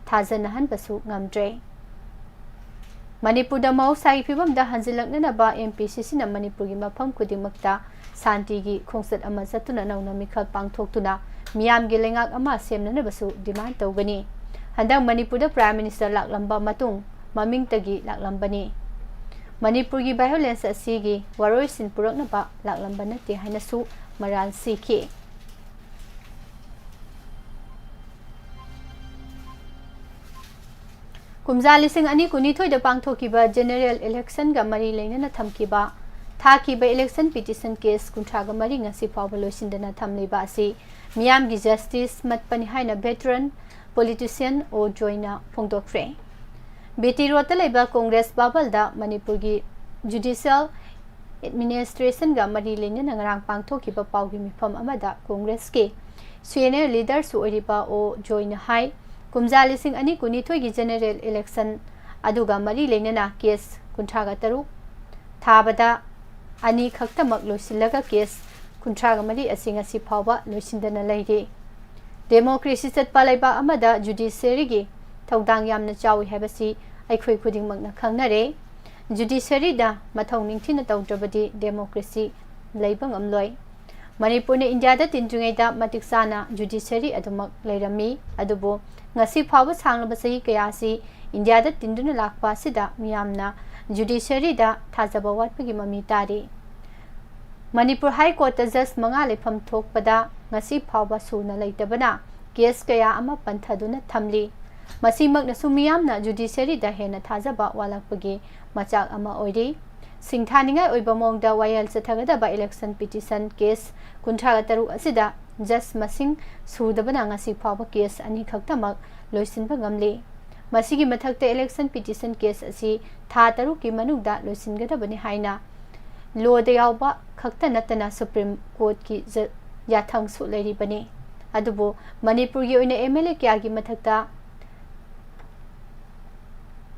ꯊꯥꯖꯅꯍꯟꯕꯁꯨ ꯉꯝꯗ꯭ꯔꯦ꯫ ꯃꯅꯤꯄꯨꯔꯗ ꯃꯍꯧꯁꯥꯒꯤ ꯐꯤꯕꯝꯗ ꯍꯟꯖꯤꯜꯂꯛꯅꯅꯕ ꯑꯦꯝ ꯄꯤ ꯁꯤ ꯁꯤꯅ ꯃꯅꯤꯄꯨꯔꯒꯤ ꯃꯐꯝ ꯈꯨꯗꯤꯡꯃꯛꯇ ꯁꯥꯟꯇꯤꯒꯤ ꯈꯣꯡꯆꯠ ꯑꯃ ꯆꯠꯇꯨꯅ ꯅꯧꯅ ꯃꯤꯈꯜ ꯄꯥꯡꯊꯣꯛꯇꯨꯅ ꯃꯤꯌꯥꯝꯒꯤ ꯂꯩꯉꯥꯛ ꯑꯃ ꯁꯦꯝꯅꯅꯕꯁꯨ demand ꯇꯧꯒꯅꯤ꯫ ꯍꯟꯗꯛ ꯃꯅꯤꯄꯨꯔꯗ Prime Minister ꯂꯥꯛꯂꯝꯕ ꯃꯇꯨꯡ ꯃꯃꯤꯡꯇꯒꯤ ꯂꯥꯛꯂꯝꯕꯅꯤ꯫ ꯃꯅꯤꯄꯨꯔꯒꯤ violence ꯑꯁꯤꯒꯤ ꯋꯥꯔꯣꯏꯁꯤꯟ ꯄꯨꯔꯛꯅꯕ ꯂꯥꯛꯂꯝꯕ ꯅꯠꯇꯦ ꯍꯥꯏꯅꯁꯨ ꯃꯔꯥꯜ ꯁꯤꯈꯤ꯫ ꯀꯨꯝꯖꯥ ꯂꯤꯁꯤꯡ ꯑꯅꯤ ꯀꯨꯟꯅꯤꯊꯣꯏꯗ ꯄꯥꯡꯊꯣꯛꯈꯤꯕ general election ꯒ ꯃꯔꯤ ꯂꯩꯅꯅ ꯊꯝꯈꯤꯕ, ꯊꯥꯈꯤꯕ election petition case ꯀꯨꯟꯊ꯭ꯔꯥꯒ ꯃꯔꯤ ꯉꯁꯤ ꯐꯥꯎꯕ ꯂꯣꯏꯁꯤꯟꯗꯅ ꯊꯝꯂꯤꯕ ꯑꯁꯤ ꯃꯤꯌꯥꯝꯒꯤ justice ꯃꯠꯄꯅꯤ ꯍꯥꯏꯅ veteran politician ꯑꯣ ꯖꯣꯏꯅ ꯐꯣꯡꯗꯣꯛꯈ꯭ꯔꯦ꯫ ꯕꯤ ꯇꯤ ꯔꯣꯗꯇ ꯂꯩꯕ ꯀꯣꯡꯒ꯭ꯔꯦꯁ ꯚꯕꯟꯗ ꯃꯅꯤꯄꯨꯔꯒꯤ judicial administration ꯒ ꯃꯔꯤ ꯂꯩꯅꯅ ꯉꯔꯥꯡ ꯄꯥꯡꯊꯣꯛꯈꯤꯕ ꯄꯥꯎꯒꯤ ꯃꯤꯐꯝ ꯑꯃꯗ ꯀꯣꯡꯒ꯭ꯔꯦꯁꯀꯤ senior leader ꯁꯨ ꯑꯣꯏꯔꯤꯕ ꯑꯣ ꯖꯣꯏꯅ ꯍꯥꯏ, ꯀꯨꯝꯖꯥ ꯂꯤꯁꯤꯡ ꯑꯅꯤ ꯀꯨꯟꯅꯤꯊꯣꯏꯒꯤ general election ꯑꯗꯨꯒ ꯃꯔꯤ ꯂꯩꯅꯅ case ꯀꯨꯟꯊ꯭ꯔꯥꯒ ꯇꯔꯨꯛ ꯊꯥꯕꯗ ꯑꯅꯤ ꯈꯛꯇꯃꯛ ꯂꯣꯏꯁꯤꯜꯂꯒ case ꯀꯨꯟꯊ꯭ꯔꯥꯒ ꯃꯔꯤ ꯑꯁꯤ ꯉꯁꯤ ꯐꯥꯎꯕ ꯂꯣꯏꯁꯤꯟꯗꯅ ꯂꯩꯔꯤ꯫ Democracy ꯆꯠꯄ ꯂꯩꯕꯥꯛ ꯑꯃꯗ judiciary ꯒꯤ ꯊꯧꯗꯥꯡ ꯌꯥꯝꯅ ꯆꯥꯎꯏ ꯍꯥꯏꯕꯁꯤ ꯑꯩꯈꯣꯏ ꯈꯨꯗꯤꯡꯃꯛꯅ ꯈꯪꯅꯔꯦ꯫ Judiciary ꯗ ꯃꯊꯧ ꯅꯤꯡꯊꯤꯅ ꯇꯧꯗ꯭ꯔꯕꯗꯤ democracy ꯂꯩꯕ ꯉꯝꯂꯣꯏ꯫ ꯃꯅꯤꯄꯨꯔꯅ ꯏꯟꯗꯤꯌꯥꯗ ꯇꯤꯟꯗ꯭ꯔꯤꯉꯩꯗ ꯃꯇꯤꯛ ꯆꯥꯅ judiciary ꯑꯗꯨꯃꯛ ꯂꯩꯔꯝꯃꯤ, ꯑꯗꯨꯕꯨ ꯉꯁꯤ ꯐꯥꯎꯕ ꯁꯥꯡꯂꯕ ꯆꯍꯤ ꯀꯌꯥ ꯑꯁꯤ ꯏꯟꯗꯤꯌꯥꯗ ꯇꯤꯟꯗꯨꯅ ꯂꯥꯛꯄ ꯑꯁꯤꯗ ꯃꯤꯌꯥꯝꯅ judiciary ꯗ ꯊꯥꯖꯕ ꯋꯥꯠꯄꯒꯤ ꯃꯃꯤ ꯇꯥꯔꯤ꯫ ꯃꯅꯤꯄꯨꯔ High Court ꯇ judge ꯃꯉꯥ ꯂꯩꯐꯝ ꯊꯣꯛꯄꯗ ꯉꯁꯤ ꯐꯥꯎꯕ ꯁꯨꯅ ꯂꯩꯇꯕꯅ case ꯀꯌꯥ ꯑꯃ ꯄꯟꯊꯗꯨꯅ ꯊꯝꯂꯤ꯫ ꯃꯁꯤꯃꯛꯅꯁꯨ ꯃꯤꯌꯥꯝꯅ judiciary ꯗ ꯍꯦꯟꯅ ꯊꯥꯖꯕ ꯋꯥꯠꯂꯛꯄꯒꯤ ꯃꯆꯥꯛ ꯑꯃ ꯑꯣꯏꯔꯤ꯫ ꯁꯤꯡꯊꯥꯅꯤꯡꯉꯥꯏ ꯑꯣꯏꯕ ꯃꯑꯣꯡꯗ ꯋꯥꯌꯦꯜ ꯆꯠꯊꯒꯗꯕ election petition case ꯀꯨꯟꯊ꯭ꯔꯥꯒ ꯇꯔꯨꯛ ꯑꯁꯤꯗ judge ꯃꯁꯤꯡ ꯁꯨꯗꯕꯅ ꯉꯁꯤ ꯐꯥꯎꯕ case ꯑꯅꯤ ꯈꯛꯇꯃꯛ ꯂꯣꯏꯁꯤꯟꯕ ꯉꯝꯂꯤ꯫ ꯃꯁꯤꯒꯤ ꯃꯊꯛꯇ election petition case ꯑꯁꯤ ꯊꯥ ꯇꯔꯨꯛꯀꯤ ꯃꯅꯨꯡꯗ ꯂꯣꯏꯁꯤꯟꯒꯗꯕꯅꯤ ꯍꯥꯏꯅ law ꯗ ꯌꯥꯎꯕ ꯈꯛꯇ ꯅꯠꯇꯅ Supreme Court ꯀꯤ judge ꯌꯥꯊꯪꯁꯨ ꯂꯩꯔꯤꯕꯅꯤ꯫ ꯑꯗꯨꯕꯨ ꯃꯅꯤꯄꯨꯔꯒꯤ ꯑꯣꯏꯅ MLA ꯀꯌꯥꯒꯤ ꯃꯊꯛꯇ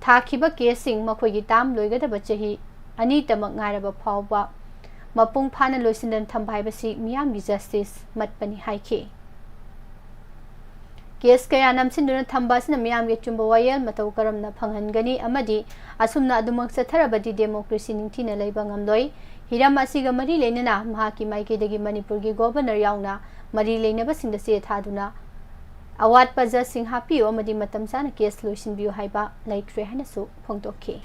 ꯊꯥꯈꯤꯕ ꯀꯦꯁꯁꯤꯡ ꯃꯈꯣꯏꯒꯤ ꯇꯥꯝ ꯂꯣꯏꯒꯗꯕ ꯆꯍꯤ ꯑꯅꯤꯇꯃꯛ ꯉꯥꯏꯔꯕ ꯐꯥꯎꯕ ꯃꯄꯨꯡ ꯐꯥꯅ ꯂꯣꯏꯁꯤꯟꯗꯅ ꯊꯝꯕ ꯍꯥꯏꯕꯁꯤ ꯃꯤꯌꯥꯝꯒꯤ ꯖꯁꯇꯤꯁ ꯃꯠꯄꯅꯤ ꯍꯥꯏꯈꯤ꯫ ꯀꯦꯁ ꯀꯌꯥ ꯅꯝꯁꯤꯟꯗꯨꯅ ꯊꯝꯕ ꯑꯁꯤꯅ ꯃꯤꯌꯥꯝꯒꯤ ꯑꯆꯨꯝꯕ ꯋꯥꯌꯦꯜ ꯃꯇꯧ ꯀꯔꯝꯅ ꯐꯪꯍꯟꯒꯅꯤ ꯑꯃꯗꯤ ꯑꯁꯨꯝꯅ ꯑꯗꯨꯃꯛ ꯆꯠꯊꯔꯕꯗꯤ ꯗꯦꯃꯣꯀ꯭ꯔꯦꯁꯤ ꯅꯤꯡꯊꯤꯅ ꯂꯩꯕ ꯉꯝꯂꯣꯏ꯫ ꯍꯤꯔꯝ ꯑꯁꯤꯒ ꯃꯔꯤ ꯂꯩꯅꯅ ꯃꯍꯥꯛꯀꯤ ꯃꯥꯏꯀꯩꯗꯒꯤ ꯃꯅꯤꯄꯨꯔꯒꯤ ꯒꯣꯚꯔꯅꯔ ꯌꯥꯎꯅ ꯃꯔꯤ ꯂꯩꯅꯕꯁꯤꯡꯗ ꯆꯦ ꯊꯥꯗꯨꯅ ꯑꯋꯥꯠꯄ ꯖꯁꯁꯤꯡ ꯍꯥꯞꯄꯤꯌꯨ ꯑꯃꯗꯤ ꯃꯇꯝ ꯆꯥꯅ ꯀꯦꯁ ꯂꯣꯏꯁꯤꯟꯕꯤꯌꯨ ꯍꯥꯏꯕ ꯂꯩꯈ꯭ꯔꯦ ꯍꯥꯏꯅꯁꯨ ꯐꯣꯡꯗꯣꯛꯈꯤ꯫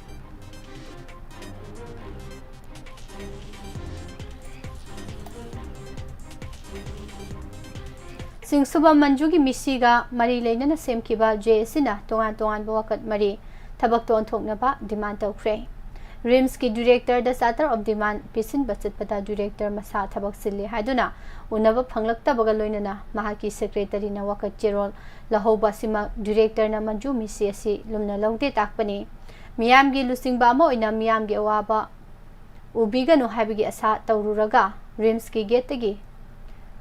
ꯆꯤꯡꯁꯨꯕꯝ ꯃꯟꯖꯨꯒꯤ ꯃꯤꯁꯤꯒ ꯃꯔꯤ ꯂꯩꯅꯅ ꯁꯦꯝꯈꯤꯕ JACꯅ ꯇꯣꯉꯥꯟ ꯇꯣꯉꯥꯟꯕ ꯋꯥꯀꯠ ꯃꯔꯤ ꯊꯕꯛꯇ ꯑꯣꯟꯊꯣꯛꯅꯕ ꯗꯤꯃꯥꯟ ꯇꯧꯈ꯭ꯔꯦ꯫ RIMSꯀꯤ ꯗꯤꯔꯦꯛꯇꯔꯗ charter of demand ꯄꯤꯁꯤꯟꯕ ꯆꯠꯄꯗ ꯗꯤꯔꯦꯛꯇꯔ ꯃꯁꯥ ꯊꯕꯛ ꯆꯤꯜꯂꯤ ꯍꯥꯏꯗꯨꯅ ꯎꯅꯕ ꯐꯪꯂꯛꯇꯕꯒ ꯂꯣꯏꯅꯅ ꯃꯍꯥꯛꯀꯤ ꯁꯦꯀ꯭ꯔꯦꯇꯔꯤꯅ ꯋꯥꯀꯠ ꯆꯦꯔꯣꯜ ꯂꯧꯍꯧꯕ ꯑꯁꯤꯃꯛ ꯗꯤꯔꯦꯛꯇꯔꯅ ꯃꯟꯖꯨ ꯃꯤꯁꯤ ꯑꯁꯤ ꯂꯨꯝꯅ ꯂꯧꯗꯦ ꯇꯥꯛꯄꯅꯤ꯫ ꯃꯤꯌꯥꯝꯒꯤ ꯂꯨꯆꯤꯡꯕ ꯑꯃ ꯑꯣꯏꯅ ꯃꯤꯌꯥꯝꯒꯤ ꯑꯋꯥꯕ ꯎꯕꯤꯒꯅꯨ ꯍꯥꯏꯕꯒꯤ ꯑꯁꯥ ꯇꯧꯔꯨꯔꯒ RIMSꯀꯤ ꯒꯦꯠꯇꯒꯤ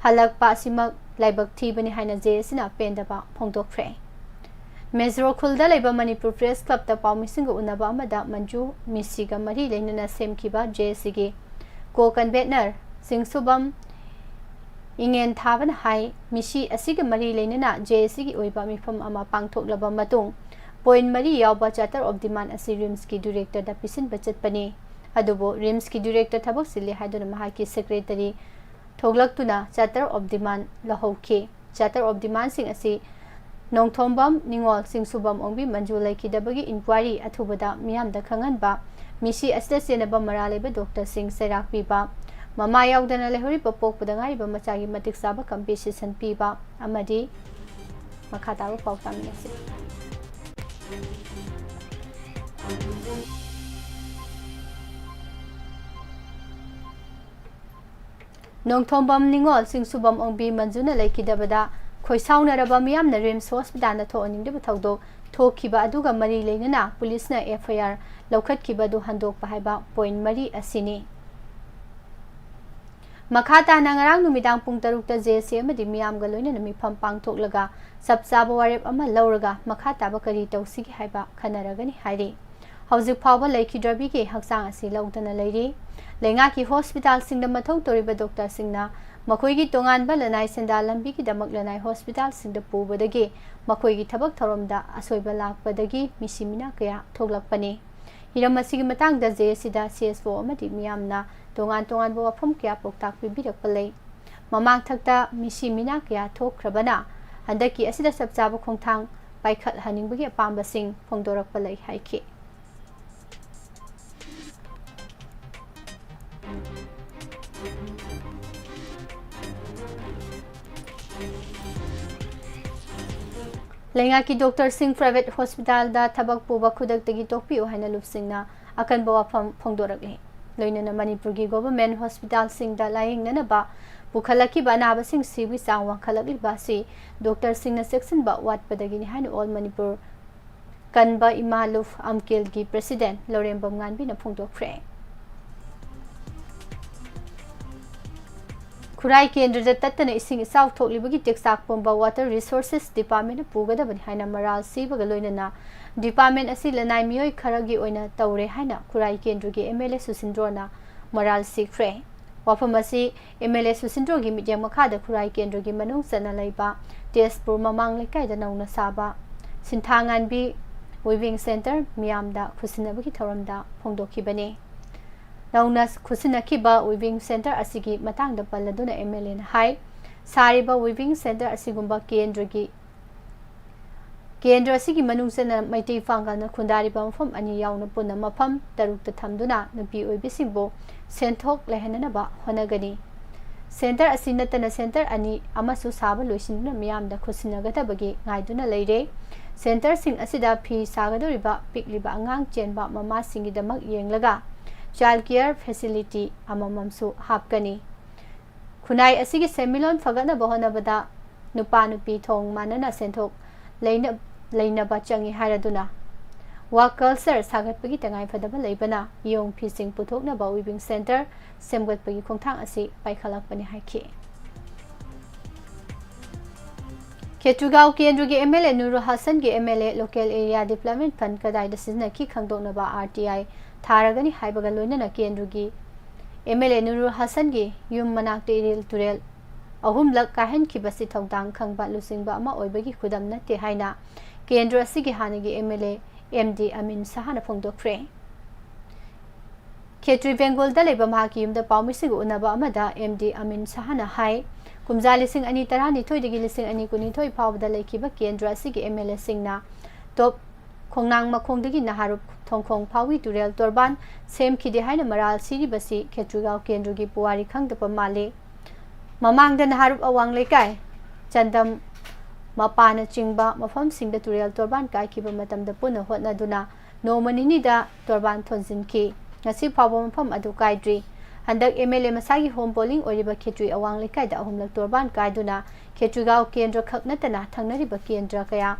ꯍꯜꯂꯛꯄ ꯑꯁꯤꯃꯛ ꯂꯥꯏꯕꯛ ꯊꯤꯕꯅꯤ ꯍꯥꯏꯅ JACꯅ ꯄꯦꯟꯗꯕ ꯐꯣꯡꯗꯣꯛꯈ꯭ꯔꯦ꯫ ꯃꯦꯖꯣꯔ ꯈꯨꯜꯗ ꯂꯩꯕ ꯃꯅꯤꯄꯨꯔ ꯄ꯭ꯔꯦꯁ ꯀ꯭ꯂꯕꯇ ꯄꯥꯎꯃꯤꯁꯤꯡꯒ ꯎꯅꯕ ꯑꯃꯗ ꯃꯟꯖꯨ ꯃꯤꯁꯤꯒ ꯃꯔꯤ ꯂꯩꯅꯅ ꯁꯦꯝꯈꯤꯕ JACꯒꯤ ꯀꯣ ꯀꯟꯚꯦꯅꯔ ꯆꯤꯡꯁꯨꯕꯝ ꯏꯉꯦꯟ ꯊꯥꯕꯅ ꯍꯥꯏ, ꯃꯤꯁꯤ ꯑꯁꯤꯒ ꯃꯔꯤ ꯂꯩꯅꯅ JACꯒꯤ ꯑꯣꯏꯕ ꯃꯤꯐꯝ ꯑꯃ ꯄꯥꯡꯊꯣꯛꯂꯕ ꯃꯇꯨꯡ, ꯄꯣꯏꯟ ꯃꯔꯤ ꯌꯥꯎꯕ charter of demand ꯑꯁꯤ RIMSꯀꯤ ꯗꯤꯔꯦꯛꯇꯔꯗ ꯄꯤꯁꯤꯟꯕ ꯆꯠꯄꯅꯤ꯫ ꯑꯗꯨꯕꯨ RIMSꯀꯤ ꯗꯤꯔꯦꯛꯇꯔ ꯊꯕꯛ ꯆꯤꯜꯂꯤ ꯍꯥꯏꯗꯨꯅ ꯃꯍꯥꯛꯀꯤ ꯁꯦꯀ꯭ꯔꯦꯇꯔꯤ ꯊꯣꯛꯂꯛꯇꯨꯅ charter of demand ꯂꯧꯍꯧꯈꯤ꯫ Charter of demandꯁꯤꯡ ꯑꯁꯤ ꯅꯣꯡꯊꯣꯝꯕꯝ ꯅꯤꯉꯣꯜ, ꯆꯤꯡꯁꯨꯕꯝ ꯑꯣꯡꯕꯤ ꯃꯟꯖꯨ ꯂꯩꯈꯤꯗꯕꯒꯤ ꯏꯟꯀ꯭ꯋꯥꯏꯔꯤ ꯑꯊꯨꯕꯗ ꯃꯤꯌꯥꯝꯗ ꯈꯪꯍꯟꯕ, ꯃꯤꯁꯤ ꯑꯁꯤꯗ ꯆꯦꯟꯅꯕ ꯃꯔꯥ ꯂꯩꯕ ꯗꯣꯛꯇꯔꯁꯤꯡ ꯆꯩꯔꯥꯛ ꯄꯤꯕ, ꯃꯃꯥ ꯌꯥꯎꯗꯅ ꯂꯩꯍꯧꯔꯤꯕ ꯄꯣꯛꯄꯗ ꯉꯥꯏꯔꯤꯕ ꯃꯆꯥꯒꯤ ꯃꯇꯤꯛ ꯆꯥꯕ compensation ꯄꯤꯕ ꯑꯃꯗꯤ ꯃꯈꯥ ꯇꯥꯕ ꯄꯥꯎ ꯇꯥꯃꯤꯟꯅꯁꯤ꯫ ꯅꯣꯡꯊꯣꯝꯕꯝ ꯅꯤꯉꯣꯜ ꯆꯤꯡꯁꯨꯕꯝ ꯑꯣꯡꯕꯤ ꯃꯟꯖꯨꯅ ꯂꯩꯈꯤꯗꯕꯗ ꯈꯣꯏꯁꯥꯎꯅꯔꯕ ꯃꯤꯌꯥꯝꯅ RIMS ꯍꯣꯁꯄꯤꯇꯥꯜꯗ ꯊꯣꯛꯍꯟꯅꯤꯡꯗꯕ ꯊꯧꯗꯣꯛ ꯊꯣꯛꯈꯤꯕ ꯑꯗꯨꯒ ꯃꯔꯤ ꯂꯩꯅꯅ ꯄꯨꯂꯤꯁꯅ FIR ꯂꯧꯈꯠꯈꯤꯕ ꯑꯗꯨ ꯍꯟꯗꯣꯛꯄ ꯍꯥꯏꯕ ꯄꯣꯏꯟ ꯃꯔꯤ ꯑꯁꯤꯅꯤ꯫ ꯃꯈꯥ ꯇꯥꯅ ꯉꯔꯥꯡ ꯅꯨꯃꯤꯗꯥꯡ ꯄꯨꯡ ꯇꯔꯨꯛꯇ ꯖꯦ ꯑꯦꯁ ꯁꯤ ꯑꯃꯗꯤ ꯃꯤꯌꯥꯝꯒ ꯂꯣꯏꯅꯅ ꯃꯤꯐꯝ ꯄꯥꯡꯊꯣꯛꯂꯒ ꯆꯞ ꯆꯥꯕ ꯋꯥꯔꯦꯞ ꯑꯃ ꯂꯧꯔꯒ ꯃꯈꯥ ꯇꯥꯕ ꯀꯔꯤ ꯇꯧꯁꯤꯒꯦ ꯍꯥꯏꯕ ꯈꯟꯅꯔꯒꯅꯤ ꯍꯥꯏꯔꯤ꯫ ꯍꯧꯖꯤꯛ ꯐꯥꯎꯕ ꯂꯩꯈꯤꯗ꯭ꯔꯕꯤꯒꯤ ꯍꯛꯆꯥꯡ ꯑꯁꯤ ꯂꯧꯗꯅ ꯂꯩꯔꯤ꯫ ꯂꯩꯉꯥꯛꯀꯤ ꯍꯣꯁꯄꯤꯇꯥꯜꯁꯤꯡꯗ ꯃꯊꯧ ꯇꯧꯔꯤꯕ ꯗꯣꯛꯇꯔꯁꯤꯡꯅ ꯃꯈꯣꯏꯒꯤ ꯇꯣꯉꯥꯟꯕ ꯂꯅꯥꯏ ꯁꯦꯟꯗꯥꯜ ꯂꯝꯕꯤꯒꯤꯗꯃꯛ ꯂꯅꯥꯏ ꯍꯣꯁꯄꯤꯇꯥꯜꯁꯤꯡꯗ ꯄꯨꯕꯗꯒꯤ ꯃꯈꯣꯏꯒꯤ ꯊꯕꯛ ꯊꯧꯔꯝꯗ ꯑꯁꯣꯏꯕ ꯂꯥꯛꯄꯗꯒꯤ ꯃꯤꯁꯤ ꯃꯤꯅꯥ ꯀꯌꯥ ꯊꯣꯛꯂꯛꯄꯅꯤ꯫ ꯍꯤꯔꯝ ꯑꯁꯤꯒꯤ ꯃꯇꯥꯡꯗ ꯖꯦ ꯑꯦꯁ ꯁꯤꯗ ꯁꯤ ꯑꯦꯁ ꯑꯣ ꯑꯃꯗꯤ ꯃꯤꯌꯥꯝꯅ ꯇꯣꯉꯥꯟ ꯇꯣꯉꯥꯟꯕ ꯋꯥꯐꯝ ꯀꯌꯥ ꯄꯥꯎꯇꯥꯛ ꯄꯤꯕꯤꯔꯛꯄ ꯂꯩ꯫ ꯃꯃꯥꯡꯊꯛꯇ ꯃꯤꯁꯤ ꯃꯤꯅꯥ ꯀꯌꯥ ꯊꯣꯛꯈ꯭ꯔꯕꯅ ꯍꯟꯗꯛꯀꯤ ꯑꯁꯤꯗ ꯆꯞ ꯆꯥꯕ ꯈꯣꯡꯊꯥꯡ ꯄꯥꯏꯈꯠꯍꯟꯅꯤꯡꯕꯒꯤ ꯑꯄꯥꯝꯕꯁꯤꯡ ꯐꯣꯡꯗꯣꯔꯛꯄ ꯂꯩ ꯍꯥꯏꯈꯤ꯫ ꯂꯩꯉꯥꯛꯀꯤ ꯗꯣꯛꯇꯔꯁꯤꯡ ꯄ꯭ꯔꯥꯏꯚꯦꯠ ꯍꯣꯁꯄꯤꯇꯥꯜꯗ ꯊꯕꯛ ꯄꯨꯕ ꯈꯨꯗꯛꯇꯒꯤ ꯇꯣꯛꯄꯤꯌꯨ ꯍꯥꯏꯅ ꯂꯨꯞꯁꯤꯡꯅ ꯑꯀꯟꯕ ꯋꯥꯐꯝ ꯐꯣꯡꯗꯣꯔꯛꯂꯤ꯫ ꯂꯣꯏꯅꯅ ꯃꯅꯤꯄꯨꯔꯒꯤ ꯒꯣꯚꯔꯟꯃꯦꯟꯠ ꯍꯣꯁꯄꯤꯇꯥꯜꯁꯤꯡꯗ ꯂꯥꯌꯦꯡꯅꯅꯕ ꯄꯨꯈꯠꯂꯛꯈꯤꯕ ꯑꯅꯥꯕꯁꯤꯡ ꯁꯤꯕꯒꯤ ꯆꯥꯡ ꯋꯥꯡꯈꯠꯂꯛꯂꯤꯕ ꯑꯁꯤ ꯗꯣꯛꯇꯔꯁꯤꯡꯅ ꯆꯦꯛꯁꯤꯟꯕ ꯋꯥꯠꯄꯗꯒꯤꯅꯤ ꯍꯥꯏꯅ ꯑꯣꯜ ꯃꯅꯤꯄꯨꯔ ꯀꯟꯕ ꯏꯃꯥ ꯂꯨꯞ ꯑꯝꯀꯦꯜꯒꯤ ꯄ꯭ꯔꯦꯁꯤꯗꯦꯟꯠ ꯂꯧꯔꯦꯝꯕꯝ ꯉꯥꯟꯕꯤꯅ ꯐꯣꯡꯗꯣꯛꯈ꯭ꯔꯦ꯫ ꯈꯨꯔꯥꯏ ꯀꯦꯟꯗ꯭ꯔꯗ ꯇꯠꯇꯅ ꯏꯁꯤꯡ ꯏꯆꯥꯎ ꯊꯣꯛꯂꯤꯕꯒꯤ ꯇꯦꯛꯆꯥꯛ ꯄꯨꯝꯕ ꯋꯥꯇꯔ ꯔꯤꯁꯣꯔꯁꯦꯁ ꯗꯤꯄꯥꯔꯠꯃꯦꯟꯠꯅ ꯄꯨꯒꯗꯕꯅꯤ ꯍꯥꯏꯅ ꯃꯔꯥꯜ ꯁꯤꯕꯒ ꯂꯣꯏꯅꯅ ꯗꯤꯄꯥꯔꯠꯃꯦꯟꯠ ꯑꯁꯤ ꯂꯅꯥꯏ ꯃꯤꯑꯣꯏ ꯈꯔꯒꯤ ꯑꯣꯏꯅ ꯇꯧꯔꯦ ꯍꯥꯏꯅ ꯈꯨꯔꯥꯏ ꯀꯦꯟꯗ꯭ꯔꯒꯤ ꯑꯦꯝ ꯑꯦꯜ ꯑꯦ ꯁꯨꯁꯤꯟꯗ꯭ꯔꯣꯅ ꯃꯔꯥꯜ ꯁꯤꯈ꯭ꯔꯦ꯫ ꯋꯥꯐꯝ ꯑꯁꯤ ꯑꯦꯝ ꯑꯦꯜ ꯑꯦ ꯁꯨꯁꯤꯟꯗ꯭ꯔꯣꯒꯤ ꯃꯤꯠꯌꯦꯡ ꯃꯈꯥꯗ ꯈꯨꯔꯥꯏ ꯀꯦꯟꯗ꯭ꯔꯒꯤ ꯃꯅꯨꯡ ꯆꯟꯅ ꯂꯩꯕ ꯇꯦꯖꯄꯨꯔ ꯃꯃꯥꯡ ꯂꯩꯀꯥꯏꯗ ꯅꯧꯅ ꯁꯥꯕ ꯁꯤꯟꯊꯥꯉꯥꯟꯕꯤ ꯋꯤꯚꯤꯡ ꯁꯦꯟꯇꯔ ꯃꯤꯌꯥꯝꯗ ꯈꯨꯠꯁꯤꯟꯅꯕꯒꯤ ꯊꯧꯔꯝꯗ ꯐꯣꯡꯗꯣꯛꯈꯤꯕꯅꯤ꯫ ꯅꯧꯅ ꯈꯨꯠꯁꯤꯟꯅꯈꯤꯕ ꯋꯤꯚꯤꯡ ꯁꯦꯟꯇꯔ ꯑꯁꯤꯒꯤ ꯃꯇꯥꯡꯗ ꯄꯜꯂꯗꯨꯅ ꯑꯦꯝ ꯑꯦꯜ ꯑꯦꯅ ꯍꯥꯏ, ꯁꯥꯔꯤꯕ ꯋꯤꯚꯤꯡ ꯁꯦꯟꯇꯔ ꯑꯁꯤꯒꯨꯝꯕ ꯀꯦꯟꯗ꯭ꯔꯒꯤ ꯀꯦꯟꯗ꯭ꯔ ꯑꯁꯤꯒꯤ ꯃꯅꯨꯡ ꯆꯟꯅ ꯃꯩꯇꯩ ꯄꯥꯡꯒꯜꯅ ꯈꯨꯟꯗꯥꯔꯤꯕ ꯃꯐꯝ ꯑꯅꯤ ꯌꯥꯎꯅ ꯄꯨꯟꯅ ꯃꯐꯝ ꯇꯔꯨꯛꯇ ꯊꯝꯗꯨꯅ ꯅꯨꯄꯤ ꯑꯣꯏꯕꯤꯁꯤꯡꯕꯨ ꯁꯦꯟꯊꯣꯛ ꯂꯩꯍꯟꯅꯅꯕ ꯍꯣꯠꯅꯒꯅꯤ꯫ ꯁꯦꯟꯇꯔ ꯑꯁꯤ ꯅꯠꯇꯅ ꯁꯦꯟꯇꯔ ꯑꯅꯤ ꯑꯃꯁꯨ ꯁꯥꯕ ꯂꯣꯏꯁꯤꯟꯗꯨꯅ ꯃꯤꯌꯥꯝꯗ ꯈꯨꯠꯁꯤꯟꯅꯒꯗꯕꯒꯤ ꯉꯥꯏꯗꯨꯅ ꯂꯩꯔꯦ꯫ ꯁꯦꯟꯇꯔꯁꯤꯡ ꯑꯁꯤꯗ ꯐꯤ ꯁꯥꯒꯗꯧꯔꯤꯕ ꯄꯤꯛꯂꯤꯕ ꯑꯉꯥꯡ ꯆꯦꯟꯕ ꯃꯃꯥꯁꯤꯡꯒꯤꯗꯃꯛ ꯌꯦꯡꯂꯒ ꯆꯥꯏꯜ ꯀꯤꯌꯔ ꯐꯦꯁꯤꯂꯤꯇꯤ ꯑꯃꯃꯝꯁꯨ ꯍꯥꯞꯀꯅꯤ꯫ ꯈꯨꯟꯅꯥꯏ ꯑꯁꯤꯒꯤ ꯁꯦꯟꯃꯤꯠꯂꯣꯟ ꯐꯒꯠꯅꯕ ꯍꯣꯠꯅꯕꯗ ꯅꯨꯄꯥ ꯅꯨꯄꯤ ꯊꯣꯡ ꯃꯥꯟꯅꯅ ꯁꯦꯟꯊꯣꯛ ꯂꯩꯅ-, ꯂꯩꯅꯕ ꯆꯪꯏ ꯍꯥꯏꯔꯗꯨꯅ ꯋꯥ ꯀꯜꯆꯔ ꯁꯥꯒꯠꯄꯒꯤ ꯇꯉꯥꯏꯐꯗꯕ ꯂꯩꯕꯅ ꯌꯣꯡ ꯐꯤꯁꯤꯡ ꯄꯨꯊꯣꯛꯅꯕ ꯋꯤꯚꯤꯡ ꯁꯦꯟꯇꯔ ꯁꯦꯝꯒꯠꯄꯒꯤ ꯈꯣꯡꯊꯥꯡ ꯑꯁꯤ ꯄꯥꯏꯈꯠꯂꯛꯄꯅꯤ ꯍꯥꯏꯈꯤ꯫ ꯈꯦꯇ꯭ꯔꯤꯒꯥꯎ ꯀꯦꯟꯗ꯭ꯔꯒꯤ ꯑꯦꯝ ꯑꯦꯜ ꯑꯦ ꯅꯨꯔꯨ ꯍꯥꯁꯟꯒꯤ M L A local area development fund ꯀꯗꯥꯏꯗ ꯁꯤꯖꯤꯟꯅꯈꯤ ꯈꯪꯗꯣꯛꯅꯕ ꯑꯥꯔ ꯇꯤ ꯑꯥꯏ ꯊꯥꯔꯒꯅꯤ ꯍꯥꯏꯕꯒ ꯂꯣꯏꯅꯅ ꯀꯦꯟꯗ꯭ꯔꯒꯤ ꯑꯦꯝ ꯑꯦꯜ ꯑꯦ ꯅꯨꯔꯨ ꯍꯥꯁꯟꯒꯤ ꯌꯨꯝ ꯃꯅꯥꯛꯇ ꯏꯔꯤꯜ ꯇꯨꯔꯦꯜ ꯑꯍꯨꯝꯂꯛ ꯀꯥꯏꯍꯟꯈꯤꯕꯁꯤ ꯊꯧꯗꯥꯡ ꯈꯪꯕ ꯂꯨꯆꯤꯡꯕ ꯑꯃ ꯑꯣꯏꯕꯒꯤ ꯈꯨꯗꯝ ꯅꯠꯇꯦ ꯍꯥꯏꯅ ꯀꯦꯟꯗ꯭ꯔ ꯑꯁꯤꯒꯤ ꯍꯥꯟꯅꯒꯤ M L A M D Amin ꯁꯍꯥꯅ ꯐꯣꯡꯗꯣꯛꯈ꯭ꯔꯦ꯫ ꯈꯦꯇ꯭ꯔꯤ ꯕꯦꯡꯒꯣꯜꯗ ꯂꯩꯕ ꯃꯍꯥꯛꯀꯤ ꯌꯨꯝꯗ ꯄꯥꯎꯃꯤꯁꯤꯡꯒ ꯎꯅꯕ ꯑꯃꯗ ꯑꯦꯝ ꯗꯤ ꯑꯃꯤꯟ ꯁꯍꯥꯅ ꯍꯥꯏ, ꯀꯨꯝꯖꯥ ꯂꯤꯁꯤꯡ ꯑꯅꯤ ꯇꯔꯥꯅꯤꯊꯣꯏꯗꯒꯤ ꯂꯤꯁꯤꯡ ꯑꯅꯤ ꯀꯨꯟꯅꯤꯊꯣꯏ ꯐꯥꯎꯕꯗ ꯂꯩꯈꯤꯕ ꯀꯦꯟꯗ꯭ꯔ ꯑꯁꯤꯒꯤ ꯑꯦꯝ ꯑꯦꯜ ꯑꯦꯁꯤꯡꯅ ꯇꯣꯞ ꯈꯣꯡꯅꯥꯡ ꯃꯈꯣꯡꯗꯒꯤ ꯅꯍꯥꯔꯨꯞ ꯊꯣꯡꯈꯣꯡ ꯐꯥꯎꯒꯤ ꯇꯨꯔꯦꯜ ꯇꯣꯔꯕꯥꯟ ꯁꯦꯝꯈꯤꯗꯦ ꯍꯥꯏꯅ ꯃꯔꯥꯜ ꯁꯤꯔꯤꯕꯁꯤ ꯈꯦꯇ꯭ꯔꯤꯒꯥꯎ ꯀꯦꯟꯗ꯭ꯔꯒꯤ ꯄꯨꯋꯥꯔꯤ ꯈꯪꯗꯕ ꯃꯥꯜꯂꯤ꯫ ꯃꯃꯥꯡꯗ ꯅꯍꯥꯔꯨꯞ ꯑꯋꯥꯡ ꯂꯩꯀꯥꯏ, ꯆꯟꯗꯝ, ꯃꯄꯥꯅꯆꯤꯡꯕ ꯃꯐꯝꯁꯤꯡꯗ ꯇꯨꯔꯦꯜ ꯇꯣꯔꯕꯥꯟ ꯀꯥꯏꯈꯤꯕ ꯃꯇꯝꯗ ꯄꯨꯟꯅ ꯍꯣꯠꯅꯗꯨꯅ ꯅꯣꯡꯃ ꯅꯤꯅꯤꯗ ꯇꯣꯔꯕꯥꯟ ꯊꯣꯟꯖꯤꯟꯈꯤ꯫ ꯉꯁꯤ ꯐꯥꯎꯕ ꯃꯐꯝ ꯑꯗꯨ ꯀꯥꯏꯗ꯭ꯔꯤ꯫ ꯍꯟꯗꯛ ꯑꯦꯝ ꯑꯦꯜ ꯑꯦ ꯃꯁꯥꯒꯤ ꯍꯣꯝ ꯄꯣꯂꯤꯡ ꯑꯣꯏꯔꯤꯕ ꯈꯦꯇ꯭ꯔꯤ ꯑꯋꯥꯡ ꯂꯩꯀꯥꯏꯗ ꯑꯍꯨꯝꯂꯛ ꯇꯣꯔꯕꯥꯟ ꯀꯥꯏꯗꯨꯅ ꯈꯦꯇ꯭ꯔꯤꯒꯥꯎ ꯀꯦꯟꯗ꯭ꯔ ꯈꯛ ꯅꯠꯇꯅ ꯊꯪꯅꯔꯤꯕ ꯀꯦꯟꯗ꯭ꯔ ꯀꯌꯥ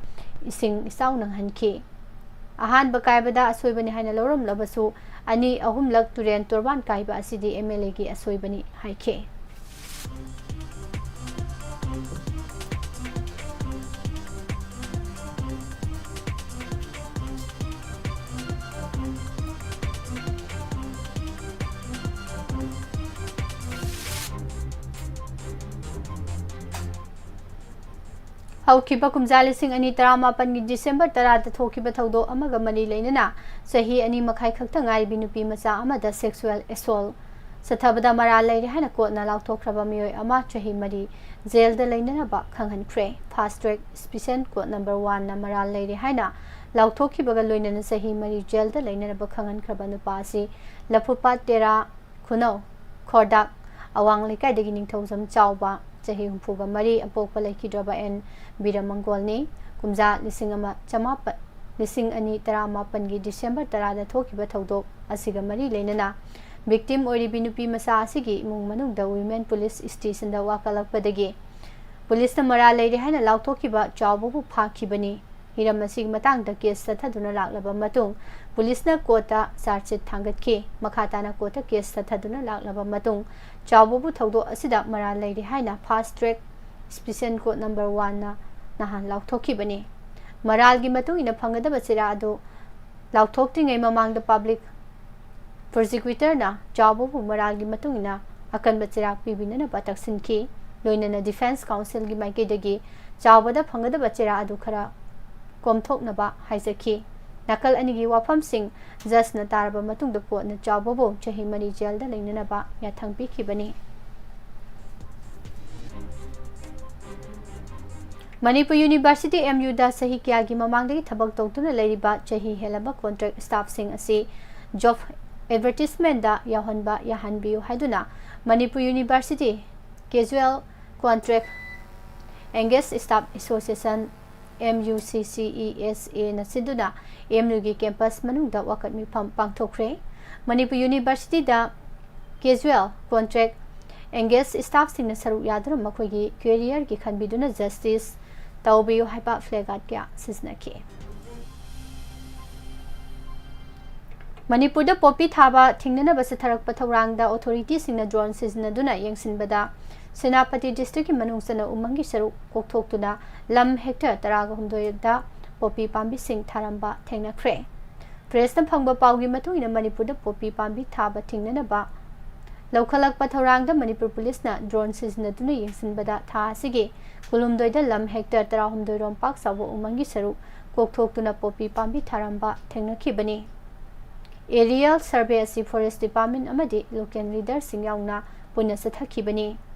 ꯏꯁꯤꯡ ꯏꯆꯥꯎ ꯅꯪꯍꯟꯈꯤ꯫ ꯑꯍꯥꯟꯕ ꯀꯥꯏꯕꯗ ꯑꯁꯣꯏꯕꯅꯤ ꯍꯥꯏꯅ ꯂꯧꯔꯝꯂꯕꯁꯨ, ꯑꯅꯤ ꯑꯍꯨꯝꯂꯛ ꯇꯨꯔꯦꯟ ꯇꯣꯔꯕꯥꯟ ꯀꯥꯏꯕ ꯑꯁꯤꯗꯤ ꯑꯦꯝ ꯑꯦꯜ ꯑꯦꯒꯤ ꯑꯁꯣꯏꯕꯅꯤ ꯍꯥꯏꯈꯤ꯫ ꯍꯧꯈꯤꯕ ꯀꯨꯝꯖꯥ ꯂꯤꯁꯤꯡ ꯑꯅꯤ ꯇꯔꯥꯃꯥꯄꯟꯒꯤ ꯗꯤꯁꯦꯝꯕꯔ ꯇꯔꯥꯗ ꯊꯣꯛꯈꯤꯕ ꯊꯧꯗꯣꯛ ꯑꯃꯒ ꯃꯔꯤ ꯂꯩꯅꯅ ꯆꯍꯤ ꯑꯅꯤ ꯃꯈꯥꯏ ꯈꯛꯇ ꯉꯥꯏꯔꯤꯕꯤ ꯅꯨꯄꯤ ꯃꯆꯥ ꯑꯃꯗ sexual assault ꯆꯠꯊꯕꯗ ꯃꯔꯥꯜ ꯂꯩꯔꯦ ꯍꯥꯏꯅ ꯀꯣꯔꯠꯅ ꯂꯥꯎꯊꯣꯛꯈ꯭ꯔꯕ ꯃꯤꯑꯣꯏ ꯑꯃ ꯆꯍꯤ ꯃꯔꯤ ꯖꯦꯜꯗ ꯂꯩꯅꯅꯕ ꯈꯪꯍꯟꯈ꯭ꯔꯦ꯫ Fast Track Special Court Number Oneꯅ ꯃꯔꯥꯜ ꯂꯩꯔꯦ ꯍꯥꯏꯅ ꯂꯥꯎꯊꯣꯛꯈꯤꯕꯒ ꯂꯣꯏꯅꯅ ꯆꯍꯤ ꯃꯔꯤ ꯖꯦꯜꯗ ꯂꯩꯅꯅꯕ ꯈꯪꯍꯟꯈ꯭ꯔꯕ ꯅꯨꯄꯥ ꯑꯁꯤ ꯂꯐꯨꯄꯥꯠ ꯇꯦꯔꯥ ꯈꯨꯅꯧ ꯈꯣꯔꯗꯥꯛ ꯑꯋꯥꯡ ꯂꯩꯀꯥꯏꯗꯒꯤ ꯅꯤꯡꯊꯧꯖꯝ ꯆꯥꯎꯕ, ꯆꯍꯤ ꯍꯨꯝꯐꯨꯒ ꯃꯔꯤ, ꯑꯄꯣꯛꯄ ꯂꯩꯈꯤꯗ꯭ꯔꯕ ꯑꯦꯟ ꯕꯤꯔꯃꯪꯒꯣꯜꯅꯤ꯫ ꯀꯨꯝꯖꯥ ꯂꯤꯁꯤꯡ ꯑꯃ ꯆꯃꯥꯄꯟ, ꯂꯤꯁꯤꯡ ꯑꯅꯤ ꯇꯔꯥꯃꯥꯄꯟꯒꯤ ꯗꯤꯁꯦꯝꯕꯔ ꯇꯔꯥꯗ ꯊꯣꯛꯈꯤꯕ ꯊꯧꯗꯣꯛ ꯑꯁꯤꯒ ꯃꯔꯤ ꯂꯩꯅꯅ victim ꯑꯣꯏꯔꯤꯕꯤ ꯅꯨꯄꯤ ꯃꯆꯥ ꯑꯁꯤꯒꯤ ꯏꯃꯨꯡ ꯃꯅꯨꯡꯗ Women Police Stationꯗ ꯋꯥꯀꯠꯂꯛꯄꯗꯒꯤ ꯄꯨꯂꯤꯁꯅ ꯃꯔꯥꯜ ꯂꯩꯔꯦ ꯍꯥꯏꯅ ꯂꯥꯎꯊꯣꯛꯈꯤꯕ ꯆꯥꯎꯕꯕꯨ ꯐꯥꯈꯤꯕꯅꯤ꯫ ꯍꯤꯔꯝ ꯑꯁꯤꯒꯤ ꯃꯇꯥꯡꯗ ꯀꯦꯁ ꯆꯠꯊꯗꯨꯅ ꯂꯥꯛꯂꯕ ꯃꯇꯨꯡ ꯄꯨꯂꯤꯁꯅ ꯀꯣꯔꯠꯇ ꯆꯥꯔꯖ ꯁꯤꯠ ꯊꯥꯡꯒꯠꯈꯤ꯫ ꯃꯈꯥ ꯇꯥꯅ ꯀꯣꯔꯠꯇ ꯀꯦꯁ ꯆꯠꯊꯗꯨꯅ ꯂꯥꯛꯂꯕ ꯃꯇꯨꯡ ꯆꯥꯎꯕꯕꯨ ꯊꯧꯗꯣꯛ ꯑꯁꯤꯗ ꯃꯔꯥꯜ ꯂꯩꯔꯤ ꯍꯥꯏꯅ ꯐꯥꯁ ꯇ꯭ꯔꯦꯛ ꯁ꯭ꯄꯦꯁꯤꯌꯦꯜ ꯀꯣꯔꯠ ꯅꯝꯕꯔ ꯋꯥꯟꯅ ꯅꯍꯥꯟ ꯂꯥꯎꯊꯣꯛꯈꯤꯕꯅꯤ꯫ ꯃꯔꯥꯜꯒꯤ ꯃꯇꯨꯡ ꯏꯟꯅ ꯐꯪꯒꯗꯕ ꯆꯩꯔꯥ ꯑꯗꯨ ꯂꯥꯎꯊꯣꯛꯇ꯭ꯔꯤꯉꯩ ꯃꯃꯥꯡꯗ ꯄꯕ꯭ꯂꯤꯛ ꯄ꯭ꯔꯣꯁꯤꯀ꯭ꯌꯨꯇꯔꯅ ꯆꯥꯎꯕꯕꯨ ꯃꯔꯥꯜꯒꯤ ꯃꯇꯨꯡ ꯏꯟꯅ ꯑꯀꯟꯕ ꯆꯩꯔꯥꯛ ꯄꯤꯕꯤꯅꯅꯕ ꯇꯛꯁꯤꯟꯈꯤ꯫ ꯂꯣꯏꯅꯅ ꯗꯤꯐꯦꯟꯁ ꯀꯥꯎꯟꯁꯤꯜꯒꯤ ꯃꯥꯏꯀꯩꯗꯒꯤ ꯆꯥꯎꯕꯗ ꯐꯪꯒꯗꯕ ꯆꯩꯔꯥ ꯑꯗꯨ ꯈꯔ ꯀꯣꯝꯊꯣꯛꯅꯕ ꯍꯥꯏꯖꯈꯤ꯫ ꯅꯥꯀꯜ ꯑꯅꯤꯒꯤ ꯋꯥꯐꯝꯁꯤꯡ ꯖꯖꯅ ꯇꯥꯔꯕ ꯃꯇꯨꯡꯗ ꯀꯣꯔꯠꯅ ꯆꯥꯎꯕꯕꯨ ꯆꯍꯤ ꯃꯔꯤ ꯖꯦꯜꯗ ꯂꯩꯅꯅꯕ ꯌꯥꯊꯪ ꯄꯤꯈꯤꯕꯅꯤ꯫ ꯃꯅꯤꯄꯨꯔ ꯌꯨꯅꯤꯚꯔꯁꯤꯇꯤ, ꯑꯦꯝ ꯌꯨꯗ ꯆꯍꯤ ꯀꯌꯥꯒꯤ ꯃꯃꯥꯡꯗꯒꯤ ꯊꯕꯛ ꯇꯧꯗꯨꯅ ꯂꯩꯔꯤꯕ ꯆꯍꯤ ꯍꯦꯜꯂꯕ ꯀꯣꯟꯇ꯭ꯔꯦꯛ ꯁ꯭ꯇꯥꯐꯁꯤꯡ ꯑꯁꯤ ꯖꯣꯕ ꯑꯦꯗꯚꯔꯇꯤꯁꯃꯦꯟꯗ ꯌꯥꯎꯍꯟꯕ ꯌꯥꯍꯟꯕꯤꯌꯨ ꯍꯥꯏꯗꯨꯅ Manipur university casual contract engage staff association, M U C C E S ꯑꯦꯅ ꯁꯤꯟꯗꯨꯅ ꯑꯦꯝ ꯌꯨꯒꯤ ꯀꯦꯝꯄꯁ ꯃꯅꯨꯡꯗ ꯋꯥꯀꯠ ꯃꯤꯐꯝ ꯄꯥꯡꯊꯣꯛꯈ꯭ꯔꯦ꯫ ꯃꯅꯤꯄꯨꯔ ꯌꯨꯅꯤꯚꯔꯁꯤꯇꯤꯗ ꯀꯦꯖꯨꯋꯦꯜ ꯀꯣꯟꯇ꯭ꯔꯦꯛ ꯑꯦꯡꯒꯦꯖ ꯁ꯭ꯇꯥꯐꯁꯤꯡꯅ ꯁꯔꯨꯛ ꯌꯥꯗꯨꯅ ꯃꯈꯣꯏꯒꯤ ꯀꯦꯔꯤꯌꯔꯒꯤ ꯈꯟꯕꯤꯗꯨꯅ ꯖꯁꯇꯤꯁ ꯇꯧꯕꯤꯌꯨ ꯍꯥꯏꯕ ꯐ꯭ꯂꯦ ꯀꯥꯔꯗ ꯀꯌꯥ ꯁꯤꯖꯤꯟꯅꯈꯤ꯫ ꯃꯅꯤꯄꯨꯔꯗ ꯄꯣꯄꯤ ꯊꯥꯕ ꯊꯤꯡꯅꯅꯕ ꯆꯠꯊꯔꯛꯄ ꯊꯧꯔꯥꯡꯗ ꯑꯣꯊꯣꯔꯤꯇꯤꯁꯤꯡꯅ ꯗ꯭ꯔꯣꯟ ꯁꯤꯖꯤꯟꯅꯗꯨꯅ ꯌꯦꯡꯁꯤꯟꯕꯗ ꯁꯦꯅꯥꯄꯇꯤ ꯗꯤꯁꯇ꯭ꯔꯤꯛꯀꯤ ꯃꯅꯨꯡ ꯆꯟꯅ ꯎꯃꯪꯒꯤ ꯁꯔꯨꯛ ꯀꯣꯛꯊꯣꯛꯇꯨꯅ ꯂꯝ ꯍꯦꯛꯇꯔ ꯇꯔꯥꯒ ꯍꯨꯝꯗꯣꯏꯗ ꯄꯣꯄꯤ ꯄꯥꯝꯕꯤꯁꯤꯡ ꯊꯥꯔꯝꯕ ꯊꯦꯡꯅꯈ꯭ꯔꯦ꯫ ꯄ꯭ꯔꯦꯁꯅ ꯐꯪꯕ ꯄꯥꯎꯒꯤ ꯃꯇꯨꯡ ꯏꯟꯅ ꯃꯅꯤꯄꯨꯔꯗ ꯄꯣꯄꯤ ꯄꯥꯝꯕꯤ ꯊꯥꯕ ꯊꯤꯡꯅꯅꯕ ꯂꯧꯈꯠꯂꯛꯄ ꯊꯧꯔꯥꯡꯗ ꯃꯅꯤꯄꯨꯔ ꯄꯨꯂꯤꯁꯅ ꯗ꯭ꯔꯣꯟ ꯁꯤꯖꯤꯟꯅꯗꯨꯅ ꯌꯦꯡꯁꯤꯟꯕꯗ ꯊꯥ ꯑꯁꯤꯒꯤ ꯀꯨꯟꯍꯨꯝꯗꯣꯏꯗ ꯂꯝ ꯍꯦꯛꯇꯔ ꯇꯔꯥꯍꯨꯝꯗꯣꯏ ꯔꯣꯝ ꯄꯥꯛ ꯆꯥꯎꯕ ꯎꯃꯪꯒꯤ ꯁꯔꯨꯛ ꯀꯣꯛꯊꯣꯛꯇꯨꯅ ꯄꯣꯄꯤ ꯄꯥꯝꯕꯤ ꯊꯥꯔꯝꯕ ꯊꯦꯡꯅꯈꯤꯕꯅꯤ꯫ ꯑꯦꯔꯤꯌꯦꯜ ꯁꯔꯚꯦ ꯑꯁꯤ ꯐꯣꯔꯦꯁ ꯗꯤꯄꯥꯔꯠꯃꯦꯟ ꯑꯃꯗꯤ ꯂꯣꯀꯦꯜ ꯂꯤꯗꯔꯁꯤꯡ ꯌꯥꯎꯅ ꯄꯨꯟꯅ ꯆꯠꯊꯈꯤꯕꯅꯤ꯫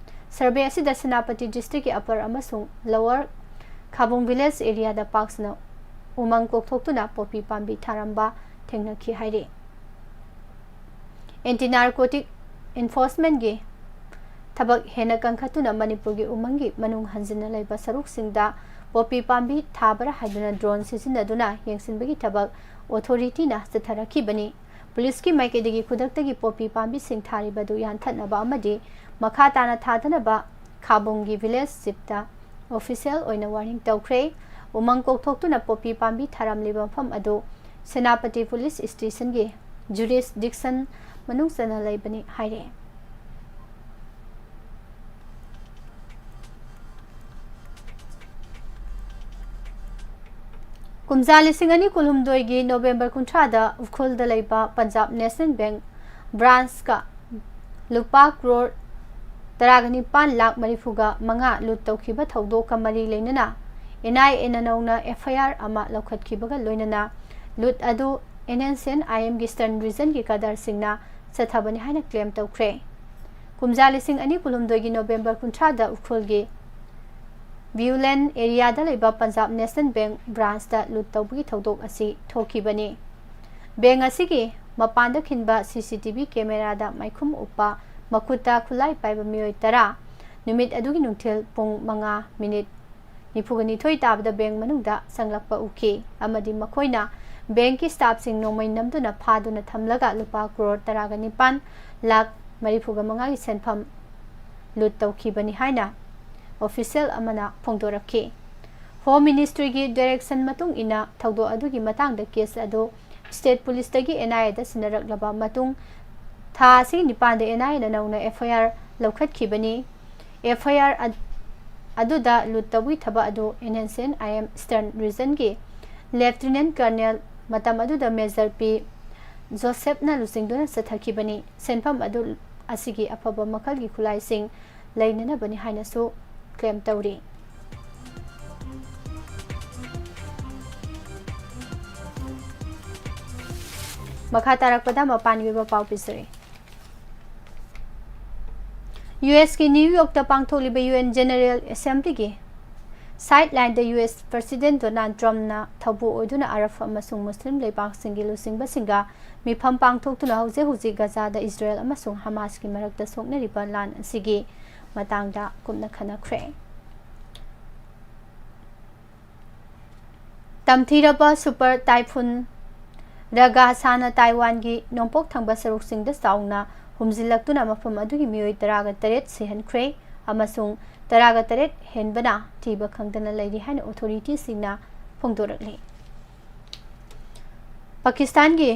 ꯁꯔꯚꯦ ꯑꯁꯤꯗ ꯁꯦꯅꯥꯄꯇꯤ ꯗꯤꯁꯇ꯭ꯔꯤꯛꯀꯤ ꯑꯄꯔ ꯑꯃꯁꯨꯡ ꯂꯋꯔ ꯈꯥꯕꯨꯡ ꯚꯤꯂꯦꯖ ꯑꯦꯔꯤꯌꯥꯗ ꯄꯥꯛ ꯁꯟꯅ ꯎꯃꯪ ꯀꯣꯛꯊꯣꯛꯇꯨꯅ ꯄꯣꯄꯤ ꯄꯥꯝꯕꯤ ꯊꯥꯔꯝꯕ ꯊꯦꯡꯅꯈꯤ ꯍꯥꯏꯔꯤ꯫ ꯑꯦꯟꯇꯤ ꯅꯥꯔꯀꯣꯇꯤꯛ ꯏꯟꯐꯣꯔꯁꯃꯦꯟꯒꯤ ꯊꯕꯛ ꯍꯦꯟꯅ ꯀꯟꯈꯠꯇꯨꯅ ꯃꯅꯤꯄꯨꯔꯒꯤ ꯎꯃꯪꯒꯤ ꯃꯅꯨꯡ ꯍꯟꯖꯤꯟꯅ ꯂꯩꯕ ꯁꯔꯨꯛꯁꯤꯡꯗ ꯄꯣꯄꯤ ꯄꯥꯝꯕꯤ ꯊꯥꯕ꯭ꯔꯥ ꯍꯥꯏꯗꯨꯅ ꯗ꯭ꯔꯣꯟ ꯁꯤꯖꯤꯟꯅꯗꯨꯅ ꯌꯦꯡꯁꯤꯟꯕꯒꯤ ꯊꯕꯛ ꯑꯣꯊꯣꯔꯤꯇꯤꯅ ꯆꯠꯊꯔꯛꯈꯤꯕꯅꯤ꯫ ꯄꯨꯂꯤꯁꯀꯤ ꯃꯥꯏꯀꯩꯗꯒꯤ ꯈꯨꯗꯛꯇꯒꯤ ꯄꯣꯄꯤ ꯄꯥꯝꯕꯤꯁꯤꯡ ꯊꯥꯔꯤꯕꯗꯨ ꯌꯥꯟꯊꯠꯅꯕ ꯑꯃꯗꯤ ꯃꯈꯥ ꯇꯥꯅ ꯊꯥꯗꯅꯕ ꯈꯥꯕꯨꯡꯒꯤ ꯚꯤꯂꯦꯖ ꯆꯤꯞꯇ ꯑꯣꯐꯤꯁꯤꯌꯦꯜ ꯑꯣꯏꯅ ꯋꯥꯔꯅꯤꯡ ꯇꯧꯈ꯭ꯔꯦ꯫ ꯎꯃꯪ ꯀꯣꯛꯊꯣꯛꯇꯨꯅ ꯄꯣꯄꯤ ꯄꯥꯝꯕꯤ ꯊꯥꯔꯝꯂꯤꯕ ꯃꯐꯝ ꯑꯗꯨ ꯁꯦꯅꯥꯄꯇꯤ ꯄꯨꯂꯤꯁ ꯁ꯭ꯇꯦꯁꯟꯒꯤ ꯖꯨꯔꯤꯁꯗꯤꯛꯁꯟ ꯃꯅꯨꯡ ꯆꯟꯅ ꯂꯩꯕꯅꯤ ꯍꯥꯏꯔꯦ꯫ ꯀꯨꯝꯖꯥ ꯂꯤꯁꯤꯡ ꯑꯅꯤ ꯀꯨꯟꯍꯨꯝꯗꯣꯏꯒꯤ ꯅꯣꯕꯦꯝꯕꯔ ꯀꯨꯟꯊ꯭ꯔꯥꯗ ꯎꯈ꯭ꯔꯨꯜꯗ ꯂꯩꯕ ꯄꯟꯖꯥꯕ ꯅꯦꯁꯅꯦꯜ ꯕꯦꯡꯛ ꯕ꯭ꯔꯥꯟꯁꯀ ꯂꯨꯄꯥ ꯀ꯭ꯔꯣꯔ ꯇꯔꯥꯒ ꯅꯤꯄꯥꯟ ꯂꯥꯈ ꯃꯔꯤꯐꯨꯒ ꯃꯉꯥ ꯂꯨꯠ ꯇꯧꯈꯤꯕ ꯊꯧꯗꯣꯛꯀ ꯃꯔꯤ ꯂꯩꯅꯅ ꯑꯦꯟ ꯑꯥꯏ ꯑꯦꯅ ꯅꯧꯅ ꯑꯦꯐ ꯑꯥꯏ ꯑꯥꯔ ꯑꯃ ꯂꯧꯈꯠꯈꯤꯕꯒ ꯂꯣꯏꯅꯅ ꯂꯨꯠ ꯑꯗꯨ ꯑꯦꯟ ꯑꯦꯟ ꯁꯤ ꯑꯦꯟ ꯑꯥꯏ ꯑꯦꯝꯒꯤ ꯏꯁꯇꯔꯟ ꯔꯤꯖꯟꯒꯤ ꯀꯗꯔꯁꯤꯡꯅ ꯆꯠꯊꯕꯅꯤ ꯍꯥꯏꯅ ꯀ꯭ꯂꯦꯝ ꯇꯧꯈ꯭ꯔꯦ꯫ ꯀꯨꯝꯖꯥ ꯂꯤꯁꯤꯡ ꯑꯅꯤ ꯀꯨꯟꯍꯨꯝꯗꯣꯏꯒꯤ ꯅꯣꯕꯦꯝꯕꯔ ꯀꯨꯟꯊ꯭ꯔꯥꯗ ꯎꯈ꯭ꯔꯨꯜꯒꯤ ꯚꯤꯌꯨꯂꯦꯟ ꯑꯦꯔꯤꯌꯥꯗ ꯂꯩꯕ ꯄꯟꯖꯥꯕ ꯅꯦꯁꯅꯦꯜ ꯕꯦꯡꯛ ꯕ꯭ꯔꯥꯟꯁꯇ ꯂꯨꯠ ꯇꯧꯕꯒꯤ ꯊꯧꯗꯣꯛ ꯑꯁꯤ ꯊꯣꯛꯈꯤꯕꯅꯤ꯫ ꯕꯦꯡꯛ ꯑꯁꯤꯒꯤ ꯃꯄꯥꯟꯗ ꯈꯤꯟꯕ ꯁꯤ ꯁꯤ ꯇꯤ ꯚꯤ ꯀꯦꯃꯦꯔꯥꯗ ꯃꯥꯏꯈꯨꯝ ꯎꯞꯄ ꯃꯈꯨꯠꯇ ꯈꯨꯠꯂꯥꯏ ꯄꯥꯏꯕ ꯃꯤꯑꯣꯏ ꯇꯔꯥ ꯅꯨꯃꯤꯠ ꯑꯗꯨꯒꯤ ꯅꯨꯡꯊꯤꯜ ꯄꯨꯡ ꯃꯉꯥ ꯃꯤꯅꯤꯠ ꯅꯤꯐꯨꯒ ꯅꯤꯊꯣꯏ ꯇꯥꯕꯗ ꯕꯦꯡꯛ ꯃꯅꯨꯡꯗ ꯆꯪꯂꯛꯄ ꯎꯈꯤ ꯑꯃꯗꯤ ꯃꯈꯣꯏꯅ ꯕꯦꯡꯛꯀꯤ ꯁ꯭ꯇꯥꯐꯁꯤꯡ ꯅꯣꯡꯃꯩ ꯅꯝꯗꯨꯅ ꯐꯥꯗꯨꯅ ꯊꯝꯂꯒ ꯂꯨꯄꯥ ꯀ꯭ꯔꯣꯔ ꯇꯔꯥꯒ ꯅꯤꯄꯥꯟ ꯂꯥꯈ ꯃꯔꯤꯐꯨꯒ ꯃꯉꯥꯒꯤ ꯁꯦꯟꯐꯝ ꯂꯨꯠ ꯇꯧꯈꯤꯕꯅꯤ ꯍꯥꯏꯅ ꯑꯣꯐꯤꯁꯤꯌꯦꯜ ꯑꯃꯅ ꯐꯣꯡꯗꯣꯔꯛꯈꯤ꯫ ꯍꯣꯝ ꯃꯤꯅꯤꯁꯇ꯭ꯔꯤꯒꯤ ꯗꯥꯏꯔꯦꯛꯁꯟ ꯃꯇꯨꯡ ꯏꯟꯅ ꯊꯧꯗꯣꯛ ꯑꯗꯨꯒꯤ ꯃꯇꯥꯡꯗ ꯀꯦꯁ ꯑꯗꯨ ꯁ꯭ꯇꯦꯠ ꯄꯨꯂꯤꯁꯇꯒꯤ ꯑꯦꯟ ꯑꯥꯏ ꯑꯦꯗ ꯁꯤꯟꯅꯔꯛꯂꯕ ꯃꯇꯨꯡ ꯊꯥ ꯑꯁꯤꯒꯤ ꯅꯤꯄꯥꯟꯗ ꯑꯦꯟ ꯑꯥꯏ ꯑꯦꯅ ꯅꯧꯅ ꯑꯦꯐ ꯑꯥꯏ ꯑꯥꯔ ꯂꯧꯈꯠꯈꯤꯕꯅꯤ꯫ ꯑꯦꯐ ꯑꯥꯏ ꯑꯥꯔ ꯑꯗꯨꯗ ꯂꯨꯠ ꯇꯧꯕꯒꯤ ꯊꯕꯛ ꯑꯗꯨ N N C N I M eastern ꯔꯤꯖꯟꯒꯤ ꯂꯦꯐꯇꯤꯅꯦꯟ ꯀꯔꯅꯦꯜ, ꯃꯇꯝ ꯑꯗꯨꯗ ꯃꯦꯖꯔ ꯄꯤ ꯖꯣꯁꯦꯐꯅ ꯂꯨꯆꯤꯡꯗꯨꯅ ꯆꯠꯊꯈꯤꯕꯅꯤ꯫ ꯁꯦꯟꯐꯝ ꯑꯗꯨ ꯑꯁꯤꯒꯤ ꯑꯐꯕ ꯃꯈꯜꯒꯤ ꯈꯨꯠꯂꯥꯏꯁꯤꯡ ꯂꯩꯅꯅꯕꯅꯤ ꯍꯥꯏꯅꯁꯨ ꯀ꯭ꯂꯦꯝ ꯇꯧꯔꯤ꯫ ꯃꯈꯥ ꯇꯥꯔꯛꯄꯗ ꯃꯄꯥꯟꯒꯤ ꯑꯣꯏꯕ ꯄꯥꯎ ꯄꯤꯖꯔꯤ꯫ ꯌꯨ ꯑꯦꯁꯀꯤ ꯅ꯭ꯌꯨ ꯌꯣꯔꯛꯇ ꯄꯥꯡꯊꯣꯛꯂꯤꯕ ꯌꯨ ꯑꯦꯟ ꯖꯦꯅꯔꯦꯜ ꯑꯦꯁꯦꯝꯕ꯭ꯂꯤꯒꯤ ꯁꯥꯏꯠ ꯂꯥꯏꯟꯗ ꯌꯨ ꯑꯦꯁ ꯄ꯭ꯔꯁꯤꯗꯦꯟ ꯗꯣꯅꯥꯜꯗ ꯇ꯭ꯔꯝꯞꯅ ꯊꯧꯕꯨ ꯑꯣꯏꯗꯨꯅ ꯑꯔꯕ ꯑꯃꯁꯨꯡ ꯃꯨꯁꯂꯤꯝ ꯂꯩꯕꯥꯛꯁꯤꯡꯒꯤ ꯂꯨꯆꯤꯡꯕꯁꯤꯡꯒ ꯃꯤꯐꯝ ꯄꯥꯡꯊꯣꯛꯇꯨꯅ ꯍꯧꯖꯤꯛ ꯍꯧꯖꯤꯛ ꯒꯖꯥꯗ ꯏꯖꯔꯦꯜ ꯑꯃꯁꯨꯡ ꯍꯃꯥꯁꯀꯤ ꯃꯔꯛꯇ ꯁꯣꯛꯅꯔꯤꯕ ꯂꯥꯟ ꯑꯁꯤꯒꯤ ꯃꯇꯥꯡꯗ ꯀꯨꯞꯅ ꯈꯟꯅꯈ꯭ꯔꯦ꯫ ꯇꯝꯊꯤꯔꯕ ꯁꯨꯄꯔ ꯇꯥꯏꯐꯨꯟ ꯔꯒꯥꯁꯥꯅ ꯇꯥꯏꯋꯥꯟꯒꯤ ꯅꯣꯡꯄꯣꯛ ꯊꯪꯕ ꯁꯔꯨꯛꯁꯤꯡꯗ ꯆꯥꯎꯅ ꯍꯨꯝꯖꯤꯜꯂꯛꯇꯨꯅ ꯃꯐꯝ ꯑꯗꯨꯒꯤ ꯃꯤꯑꯣꯏ ꯇꯔꯥꯒ ꯇꯔꯦꯠ ꯁꯤꯍꯟꯈ꯭ꯔꯦ꯫ ꯑꯃꯁꯨꯡ ꯇꯔꯥꯒ ꯇꯔꯦꯠ ꯍꯦꯟꯕꯅ ꯊꯤꯕ ꯈꯪꯗꯅ ꯂꯩꯔꯤ ꯍꯥꯏꯅ ꯑꯣꯊꯣꯔꯤꯇꯤꯁꯤꯡꯅ ꯐꯣꯡꯗꯣꯔꯛꯂꯤ꯫ ꯄꯥꯀꯤꯁꯇꯥꯟꯒꯤ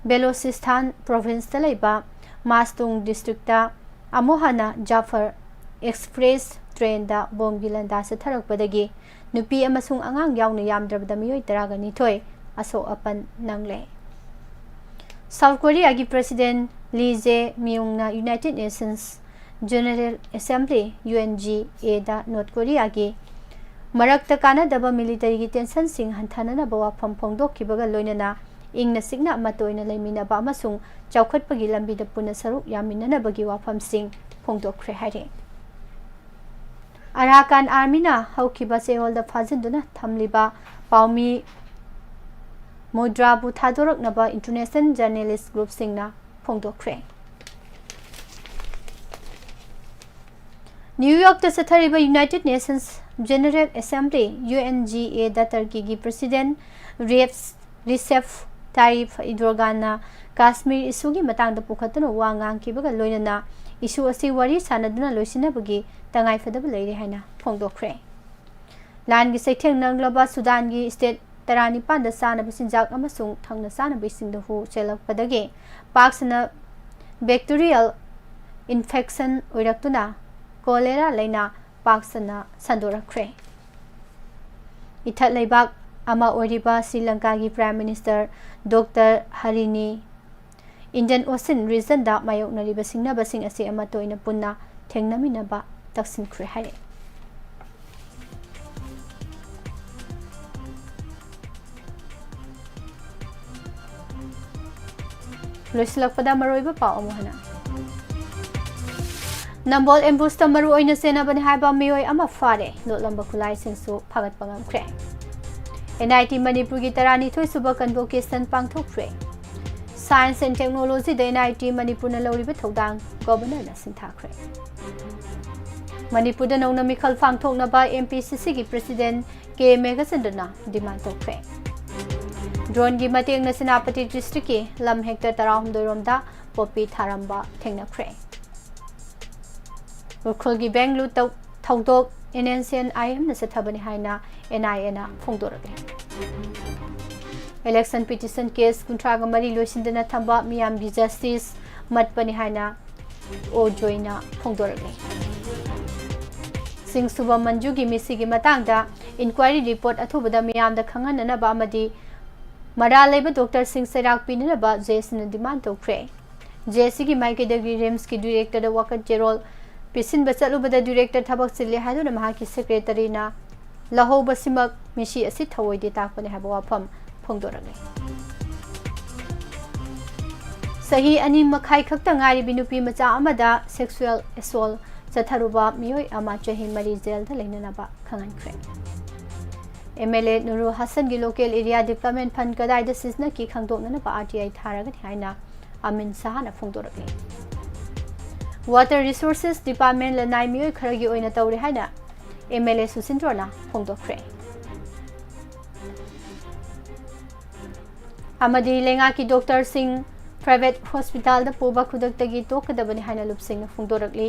ꯕꯦꯂꯣꯆꯤꯁꯇꯥꯟ ꯄ꯭ꯔꯣꯚꯤꯟꯁꯇ ꯂꯩꯕ ꯃꯥꯁꯇꯨꯡ ꯗꯤꯁꯇ꯭ꯔꯤꯛꯇ ꯑꯃꯨꯛ ꯍꯟꯅ ꯖꯥꯐꯔ ꯑꯦꯛꯁꯄ꯭ꯔꯦꯁ ꯇ꯭ꯔꯦꯟꯗ ꯕꯣꯝꯒꯤ ꯂꯥꯟꯗꯥ ꯆꯠꯊꯔꯛꯄꯗꯒꯤ ꯅꯨꯄꯤ ꯑꯃꯁꯨꯡ ꯑꯉꯥꯡ ꯌꯥꯎꯅ ꯌꯥꯝꯗ꯭ꯔꯕꯗ ꯃꯤꯑꯣꯏ ꯇꯔꯥꯒ ꯅꯤꯊꯣꯏ ꯑꯁꯣꯛ ꯑꯄꯟ ꯅꯪꯂꯦ꯫ ꯁꯥꯎꯠ ꯀꯣꯔꯤꯌꯥꯒꯤ ꯄ꯭ꯔꯦꯁꯤꯗꯦꯟꯠ ꯂꯤ ꯖꯦ ꯃꯤꯌꯨꯡꯅ united nations general assembly, U N G A north ꯀꯣꯔꯤꯌꯥꯒꯤ ꯃꯔꯛꯇ ꯀꯥꯟꯅꯗꯕ ꯃꯤꯂꯤꯇꯔꯤꯒꯤ ꯇꯦꯟꯁꯟꯁꯤꯡ ꯍꯟꯊꯅꯅꯕ ꯋꯥꯐꯝ ꯐꯣꯡꯗꯣꯛꯈꯤꯕꯒ ꯂꯣꯏꯅꯅ ꯏꯪꯅ ꯆꯤꯛꯅ ꯑꯃꯠꯇ ꯑꯣꯏꯅ ꯂꯩꯃꯤꯟꯅꯕ ꯑꯃꯁꯨꯡ ꯆꯥꯎꯈꯠꯄꯒꯤ ꯂꯝꯕꯤꯗ ꯄꯨꯟꯅ ꯁꯔꯨꯛ ꯌꯥꯃꯤꯟꯅꯅꯕꯒꯤ ꯋꯥꯐꯝꯁꯤꯡ ꯐꯣꯡꯗꯣꯛꯈ꯭ꯔꯦ ꯍꯥꯏꯔꯤ꯫ ꯑꯔꯥꯀꯥꯟ ꯑꯥꯔꯃꯤꯅ ꯍꯧꯈꯤꯕ ꯆꯌꯣꯜꯗ ꯐꯥꯖꯤꯟꯗꯨꯅ ꯊꯝꯂꯤꯕ ꯄꯥꯎꯃꯤ ꯃꯨꯗ꯭ꯔꯥꯕꯨ ꯊꯥꯗꯣꯔꯛꯅꯕ ꯏꯟꯇꯔꯅꯦꯁꯅꯦꯜ ꯖꯔꯅꯦꯂꯤꯁ ꯒ꯭ꯔꯨꯞꯁꯤꯡꯅ ꯐꯣꯡꯗꯣꯛꯈ꯭ꯔꯦ꯫ ꯅ꯭ꯌꯨ ꯌꯣꯔꯛꯇ ꯆꯠꯊꯔꯤꯕ united nations general assembly, U N G A ꯇꯔꯀꯤꯒꯤ ꯄ꯭ꯔꯦꯁꯤꯗꯦꯟꯠ ꯔꯦꯞꯁ ꯔꯤꯁꯦꯞ ꯇꯥꯏꯞ ꯏꯗꯣꯔꯒꯥꯟꯅ ꯀꯥꯁꯃꯤꯔ ꯏꯁꯨꯒꯤ ꯃꯇꯥꯡꯗ ꯄꯨꯈꯠꯇꯨꯅ ꯋꯥ ꯉꯥꯡꯈꯤꯕꯒ ꯂꯣꯏꯅꯅ ꯏꯁꯨ ꯑꯁꯤ ꯋꯥꯔꯤ ꯁꯥꯅꯗꯨꯅ ꯂꯣꯏꯁꯤꯟꯅꯕꯒꯤ ꯇꯉꯥꯏꯐꯗꯕ ꯂꯩꯔꯦ ꯍꯥꯏꯅ ꯐꯣꯡꯗꯣꯛꯈ꯭ꯔꯦ꯫ ꯂꯥꯟꯒꯤ ꯆꯩꯊꯦꯡ ꯅꯪꯂꯕ ꯁꯨꯗꯥꯟꯒꯤ ꯁ꯭ꯇꯦꯠ ꯇꯔꯥꯅꯤꯄꯥꯟꯗ ꯆꯥꯅꯕ ꯆꯤꯟꯖꯥꯛ ꯑꯃꯁꯨꯡ ꯊꯛꯅ ꯆꯥꯅꯕ ꯏꯁꯤꯡꯗ ꯍꯨ ꯆꯦꯜꯂꯛꯄꯗꯒꯤ ꯄꯥꯛ ꯁꯟꯅ ꯕꯦꯛꯇꯤꯔꯤꯌꯦꯜ ꯏꯟꯐꯦꯛꯁꯟ ꯑꯣꯏꯔꯛꯇꯨꯅ ꯀꯣꯂꯦꯔꯥ ꯂꯩꯅꯥ ꯄꯥꯛ ꯁꯟꯅ ꯁꯟꯗꯣꯔꯛꯈ꯭ꯔꯦ꯫ ꯏꯊꯠ ꯂꯩꯕꯥꯛ ꯑꯃ ꯑꯣꯏꯔꯤꯕ ꯁ꯭ꯔꯤ ꯂꯪꯀꯥꯒꯤ prime minister doctor Harini Indian ocean ꯔꯤꯖꯟꯗ ꯃꯥꯌꯣꯛꯅꯔꯤꯕ ꯁꯤꯡꯅꯕꯁꯤꯡ ꯑꯁꯤ ꯑꯃꯠꯇ ꯑꯣꯏꯅ ꯄꯨꯟꯅ ꯊꯦꯡꯅꯃꯤꯟꯅꯕ ꯇꯛꯁꯤꯟꯈ꯭ꯔꯦ ꯍꯥꯏꯔꯛꯏ꯫ ꯂꯣꯏꯁꯤꯜꯂꯛꯄꯗ ꯃꯔꯨꯑꯣꯏꯕ ꯄꯥꯎ ꯑꯃꯨꯛ ꯍꯟꯅ꯫ ꯅꯝꯕꯣꯜ ꯑꯦꯝꯕꯨꯁꯇ ꯃꯔꯨꯑꯣꯏꯅ ꯆꯦꯟꯅꯕꯅꯤ ꯍꯥꯏꯕ ꯃꯤꯑꯣꯏ ꯑꯃ ꯐꯥꯔꯦ꯫ ꯂꯣꯠꯂꯝꯕ ꯈꯨꯠꯂꯥꯏꯁꯤꯡꯁꯨ ꯐꯥꯒꯠꯄ ꯉꯝꯈ꯭ꯔꯦ꯫ ꯑꯦꯟ ꯑꯥꯏ ꯇꯤ ꯃꯅꯤꯄꯨꯔꯒꯤ ꯇꯔꯥꯅꯤꯊꯣꯏ ꯁꯨꯕ convocation ꯄꯥꯡꯊꯣꯛꯈ꯭ꯔꯦ꯫ Science and Technology ꯗ ꯑꯦꯟ ꯑꯥꯏ ꯇꯤ ꯃꯅꯤꯄꯨꯔꯅ ꯂꯧꯔꯤꯕ ꯊꯧꯗꯥꯡ ꯒꯣꯚꯔꯅꯔꯅ ꯁꯤꯟꯊꯥꯈ꯭ꯔꯦ꯫ ꯃꯅꯤꯄꯨꯔꯗ ꯅꯧꯅ ꯃꯤꯈꯜ ꯄꯥꯡꯊꯣꯛꯅꯕ ꯑꯦꯝ ꯄꯤ ꯁꯤ ꯁꯤꯒꯤ ꯄ꯭ꯔꯦꯁꯤꯗꯦꯟꯠ ꯀꯦ ꯃꯦꯘꯆꯟꯗ꯭ꯔꯅ ꯗꯤꯃꯥꯟ ꯇꯧꯈ꯭ꯔꯦ꯫ ꯗ꯭ꯔꯣꯟꯒꯤ ꯃꯇꯦꯡꯅ ꯁꯦꯅꯥꯄꯇꯤ ꯗꯤꯁꯇ꯭ꯔꯤꯛꯀꯤ ꯂꯝ ꯍꯦꯛꯇꯔ ꯇꯔꯥꯍꯨꯝꯗꯣꯏ ꯔꯣꯝꯗ ꯄꯣꯄꯤ ꯊꯥꯔꯝꯕ ꯊꯦꯡꯅꯈ꯭ꯔꯦ꯫ ꯎꯈ꯭ꯔꯨꯜꯒꯤ ꯕꯦꯡ ꯂꯨꯠ ꯇꯧ-, ꯊꯧꯗꯣꯛ NSCN-IM-ꯅ ꯆꯠꯊꯕꯅꯤ ꯍꯥꯏꯅ NIA-ꯅ ꯐꯣꯡꯗꯣꯔꯛꯂꯤ꯫ Election petition case ꯀꯨꯟꯊ꯭ꯔꯥꯒ ꯃꯔꯤ ꯂꯣꯏꯁꯤꯟꯗꯅ ꯊꯝꯕ ꯃꯤꯌꯥꯝꯒꯤ justice ꯃꯠꯄꯅꯤ ꯍꯥꯏꯅ ꯑꯣ ꯖꯣꯏꯅ ꯐꯣꯡꯗꯣꯔꯛꯂꯤ꯫ ꯁꯤꯡ ꯁꯨꯕ ꯃꯟꯖꯨꯒꯤ ꯃꯤꯁꯤꯒꯤ ꯃꯇꯥꯡꯗ inquiry report ꯑꯊꯨꯕꯗ ꯃꯤꯌꯥꯝꯗ ꯈꯪꯍꯟꯅꯅꯕ ꯑꯃꯗꯤ ꯃꯔꯥꯜ ꯂꯩꯕ doctor-ꯁꯤꯡ ꯆꯩꯔꯥꯛ ꯄꯤꯅꯅꯕ JAC-ꯅ demand ꯇꯧꯈ꯭ꯔꯦ꯫ JAC-ꯒꯤ ꯃꯥꯏꯀꯩꯗꯒꯤ RIMS-ꯀꯤ director-ꯗ ꯋꯥꯀꯠ ꯆꯦꯔꯣꯜ ꯄꯤꯁꯤꯟꯕ ꯆꯠꯂꯨꯕꯗ director ꯊꯕꯛ ꯆꯤꯜꯂꯦ ꯍꯥꯏꯗꯨꯅ ꯃꯍꯥꯛꯀꯤ secretary-ꯅ ꯂꯧꯍꯧꯕꯁꯤꯃꯛ ꯃꯤꯁꯤ ꯑꯁꯤ ꯊꯧꯑꯣꯏꯗꯦ ꯇꯥꯛꯄꯅꯤ ꯍꯥꯏꯕ ꯋꯥꯐꯝ ꯐꯣꯡꯗꯣꯔꯛꯂꯤ꯫ ꯆꯍꯤ ꯑꯅꯤ ꯃꯈꯥꯏ ꯈꯛꯇ ꯉꯥꯏꯔꯤꯕꯤ ꯅꯨꯄꯤ ꯃꯆꯥ ꯑꯃꯗ sexual assault ꯆꯠꯊꯔꯨꯕ ꯃꯤꯑꯣꯏ ꯑꯃ ꯆꯍꯤ ꯃꯔꯤ jail-ꯗ ꯂꯩꯅꯅꯕ ꯈꯪꯍꯟꯈ꯭ꯔꯦ꯫ MLA ꯅꯨꯔꯨ ꯍꯁꯟꯒꯤ local area development fund ꯀꯗꯥꯏꯗ ꯁꯤꯖꯤꯟꯅꯈꯤ ꯈꯪꯗꯣꯛꯅꯅꯕ RTI ꯊꯥꯔꯒꯅꯤ ꯍꯥꯏꯅ ꯑꯃꯤꯟ ꯁꯍꯥꯅ ꯐꯣꯡꯗꯣꯔꯛꯂꯤ꯫ Water Resources Department ꯂꯅꯥꯏ ꯃꯤꯑꯣꯏ ꯈꯔꯒꯤ ꯑꯣꯏꯅ ꯇꯧꯔꯦ ꯍꯥꯏꯅ MLA ꯁꯨꯁꯤꯟꯗ꯭ꯔꯣꯅ ꯐꯣꯡꯗꯣꯛꯈ꯭ꯔꯦ꯫ ꯑꯃꯗꯤ ꯂꯩꯉꯥꯛꯀꯤ doctor-ꯁꯤꯡ private hospital-ꯗ ꯄꯨꯕ ꯈꯨꯗꯛꯇꯒꯤ ꯇꯣꯛꯀꯗꯕꯅꯤ ꯍꯥꯏꯅ ꯂꯨꯞꯁꯤꯡꯅ ꯐꯣꯡꯗꯣꯔꯛꯂꯤ꯫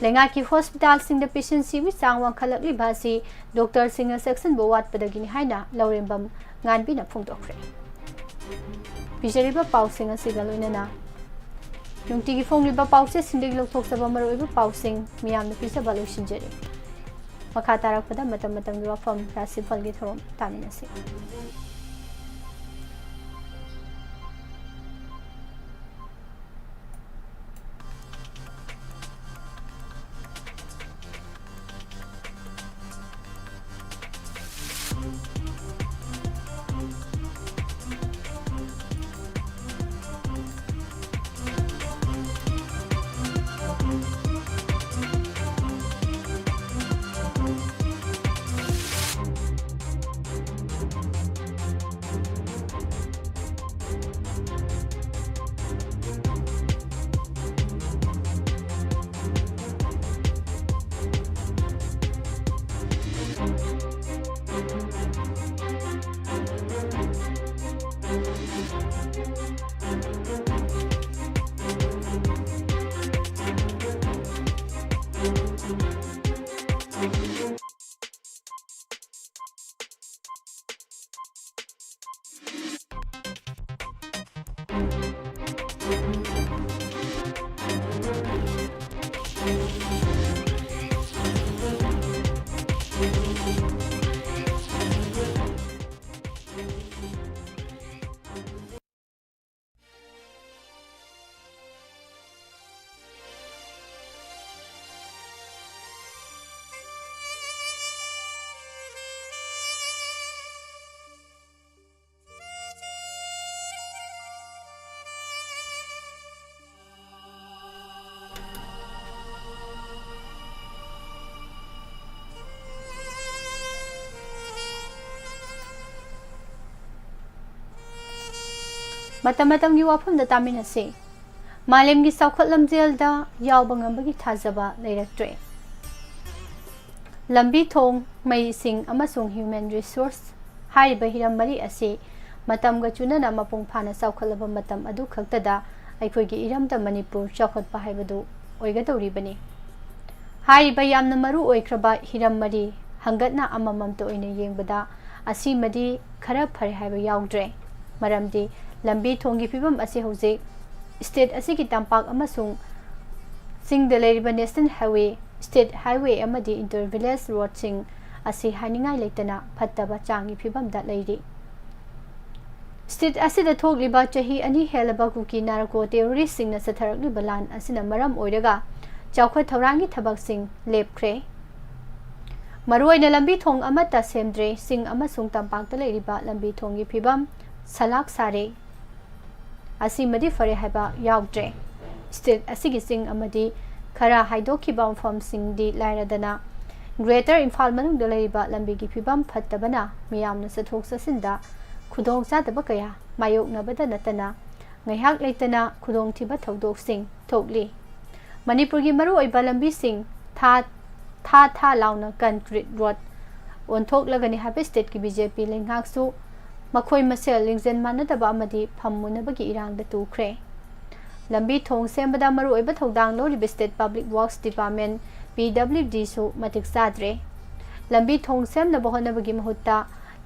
ꯂꯩꯉꯥꯛꯀꯤ hospital-ꯁꯤꯡꯗ patient-ꯁꯤꯡꯒꯤ ꯆꯥꯡ ꯋꯥꯡꯈꯠꯂꯛꯂꯤꯕ ꯑꯁꯤ doctor-ꯁꯤꯡꯅ ꯆꯦꯛꯁꯤꯟꯕ ꯋꯥꯠꯄꯗꯒꯤꯅꯤ ꯍꯥꯏꯅ ꯂꯧꯔꯦꯝꯕꯝ ꯉꯥꯟꯕꯤꯅ ꯐꯣꯡꯗꯣꯛꯈ꯭ꯔꯦ꯫ ꯄꯤꯖꯔꯤꯕ ꯄꯥꯎꯁꯤꯡ ꯑꯁꯤꯒ ꯂꯣꯏꯅꯅ ꯅꯨꯡꯇꯤꯒꯤ ꯐꯣꯡꯂꯤꯕ ꯄꯥꯎꯆꯦꯁꯤꯡꯗꯒꯤ ꯂꯧꯊꯣꯛꯆꯕ ꯃꯔꯨꯑꯣꯏꯕ ꯄꯥꯎꯁꯤꯡ ꯃꯤꯌꯥꯝꯅ ꯄꯤꯖꯕ ꯂꯣꯏꯁꯤꯟꯖꯔꯤ꯫ ꯃꯈꯥ ꯇꯥꯔꯛꯄꯗ ꯃꯇꯝ ꯃꯇꯝꯒꯤ ꯋꯥꯐꯝ ꯔꯥꯁꯤꯐꯜꯒꯤ ꯊꯧꯔꯝ ꯇꯥꯃꯤꯟꯅꯁꯤ꯫ ꯃꯇꯝ ꯃꯇꯝꯒꯤ ꯋꯥꯐꯝꯗ ꯇꯥꯃꯤꯟꯅꯁꯤ꯫ ꯃꯥꯂꯦꯝꯒꯤ ꯆꯥꯎꯈꯠ ꯂꯝꯖꯦꯜꯗ ꯌꯥꯎꯕ ꯉꯝꯕꯒꯤ ꯊꯥꯖꯕ ꯂꯩꯔꯛꯇ꯭ꯔꯦ꯫ ꯂꯝꯕꯤ ꯊꯣꯡ, ꯃꯩ, ꯏꯁꯤꯡ ꯑꯃꯁꯨꯡ human resource ꯍꯥꯏꯔꯤꯕ ꯍꯤꯔꯝ ꯃꯔꯤ ꯑꯁꯤ ꯃꯇꯝꯒ ꯆꯨꯅꯅ ꯃꯄꯨꯡ ꯐꯥꯅ ꯆꯥꯎꯈꯠꯂꯕ ꯃꯇꯝ ꯑꯗꯨ ꯈꯛꯇꯗ ꯑꯩꯈꯣꯏꯒꯤ ꯏꯔꯝꯗꯝ ꯃꯅꯤꯄꯨꯔ ꯆꯥꯎꯈꯠꯄ ꯍꯥꯏꯕꯗꯨ ꯑꯣꯏꯒꯗꯧꯔꯤꯕꯅꯤ꯫ ꯍꯥꯏꯔꯤꯕ ꯌꯥꯝꯅ ꯃꯔꯨ ꯑꯣꯏꯈ꯭ꯔꯕ ꯍꯤꯔꯝ ꯃꯔꯤ ꯍꯪꯒꯠꯅ ꯑꯃꯃꯝꯇ ꯑꯣꯏꯅ ꯌꯦꯡꯕꯗ ꯑꯁꯤꯃꯗꯤ ꯈꯔ ꯐꯔꯦ ꯍꯥꯏꯕ ꯌꯥꯎꯗ꯭ꯔꯦ꯫ ꯃꯔꯝꯗꯤ ꯂꯝꯕꯤ ꯊꯣꯡꯒꯤ ꯐꯤꯕꯝ ꯑꯁꯤ ꯍꯧꯖꯤꯛ state ꯑꯁꯤꯒꯤ ꯇꯝꯄꯥꯛ ꯑꯃꯁꯨꯡ ꯆꯤꯡꯗ ꯂꯩꯔꯤꯕ national highway, state highway ꯑꯃꯗꯤ inter village roadꯁꯤꯡ ꯑꯁꯤ ꯍꯥꯏꯅꯤꯡꯉꯥꯏ ꯂꯩꯇꯅ ꯐꯠꯇꯕ ꯆꯥꯡꯒꯤ ꯐꯤꯕꯝꯗ ꯂꯩꯔꯤ꯫ State ꯑꯁꯤꯗ ꯊꯣꯛꯂꯤꯕ ꯆꯍꯤ ꯑꯅꯤ ꯍꯦꯜꯂꯕ ꯀꯨꯀꯤ ꯅꯥꯔꯀꯣ terroristꯁꯤꯡꯅ ꯆꯠꯊꯔꯛꯂꯤꯕ ꯂꯥꯟ ꯑꯁꯤꯅ ꯃꯔꯝ ꯑꯣꯏꯔꯒ ꯆꯥꯎꯈꯠ ꯊꯧꯔꯥꯡꯒꯤ ꯊꯕꯛꯁꯤꯡ ꯂꯦꯞꯈ꯭ꯔꯦ꯫ ꯃꯔꯨꯑꯣꯏꯅ ꯂꯝꯕꯤ ꯊꯣꯡ ꯑꯃꯠꯇ ꯁꯦꯝꯗ꯭ꯔꯦ꯫ ꯆꯤꯡ ꯑꯃꯁꯨꯡ ꯇꯝꯄꯥꯛꯇ ꯂꯩꯔꯤꯕ ꯂꯝꯕꯤ ꯊꯣꯡꯒꯤ ꯐꯤꯕꯝ ꯁꯂꯥꯛ ꯁꯥꯔꯦ꯫ ꯑꯁꯤꯃꯗꯤ ꯐꯔꯦ ꯍꯥꯏꯕ ꯌꯥꯎꯗ꯭ꯔꯦ꯫ State ꯑꯁꯤꯒꯤ ꯆꯤꯡ ꯑꯃꯗꯤ ꯈꯔ ꯍꯥꯏꯗꯣꯛꯈꯤꯕ ꯃꯐꯝꯁꯤꯡꯗꯤ ꯂꯥꯏꯔꯗꯅ, Greater ꯏꯝꯐꯥꯜ ꯃꯅꯨꯡꯗ ꯂꯩꯔꯤꯕ ꯂꯝꯕꯤꯒꯤ ꯐꯤꯕꯝ ꯐꯠꯇꯕꯅ ꯃꯤꯌꯥꯝꯅ ꯆꯠꯊꯣꯛ ꯆꯠꯁꯤꯟꯗ ꯈꯨꯗꯣꯡꯆꯥꯗꯕ ꯀꯌꯥ ꯃꯥꯌꯣꯛꯅꯕꯗ ꯅꯠꯇꯅ, ꯉꯥꯏꯍꯥꯛ ꯂꯩꯇꯅ ꯈꯨꯗꯣꯡꯊꯤꯕ ꯊꯧꯗꯣꯛꯁꯤꯡ ꯊꯣꯛꯂꯤ꯫ ꯃꯅꯤꯄꯨꯔꯒꯤ ꯃꯔꯨꯑꯣꯏꯕ ꯂꯝꯕꯤꯁꯤꯡ ꯊꯥ, ꯊꯥ ꯊꯥ ꯂꯥꯎꯅ concrete road ꯑꯣꯟꯊꯣꯛꯂꯒꯅꯤ ꯍꯥꯏꯕ stateꯀꯤ BJP ꯂꯩꯉꯥꯛꯁꯨ ꯃꯈꯣꯏ ꯃꯁꯦꯜ ꯂꯤꯡꯖꯦꯜ ꯃꯥꯟꯅꯗꯕ ꯑꯃꯗꯤ ꯐꯝ ꯃꯨꯟꯅꯕꯒꯤ ꯏꯔꯥꯡꯗ ꯇꯨꯈ꯭ꯔꯦ꯫ ꯂꯝꯕꯤ ꯊꯣꯡ ꯁꯦꯝꯕꯗ ꯃꯔꯨꯑꯣꯏꯕ ꯊꯧꯗꯥꯡ ꯂꯧꯔꯤꯕ State Public Works Department, PWDꯁꯨ ꯃꯇꯤꯛ ꯆꯥꯗ꯭ꯔꯦ꯫ ꯂꯝꯕꯤ ꯊꯣꯡ ꯁꯦꯝꯅꯕ ꯍꯣꯠꯅꯕꯒꯤ ꯃꯍꯨꯠꯇ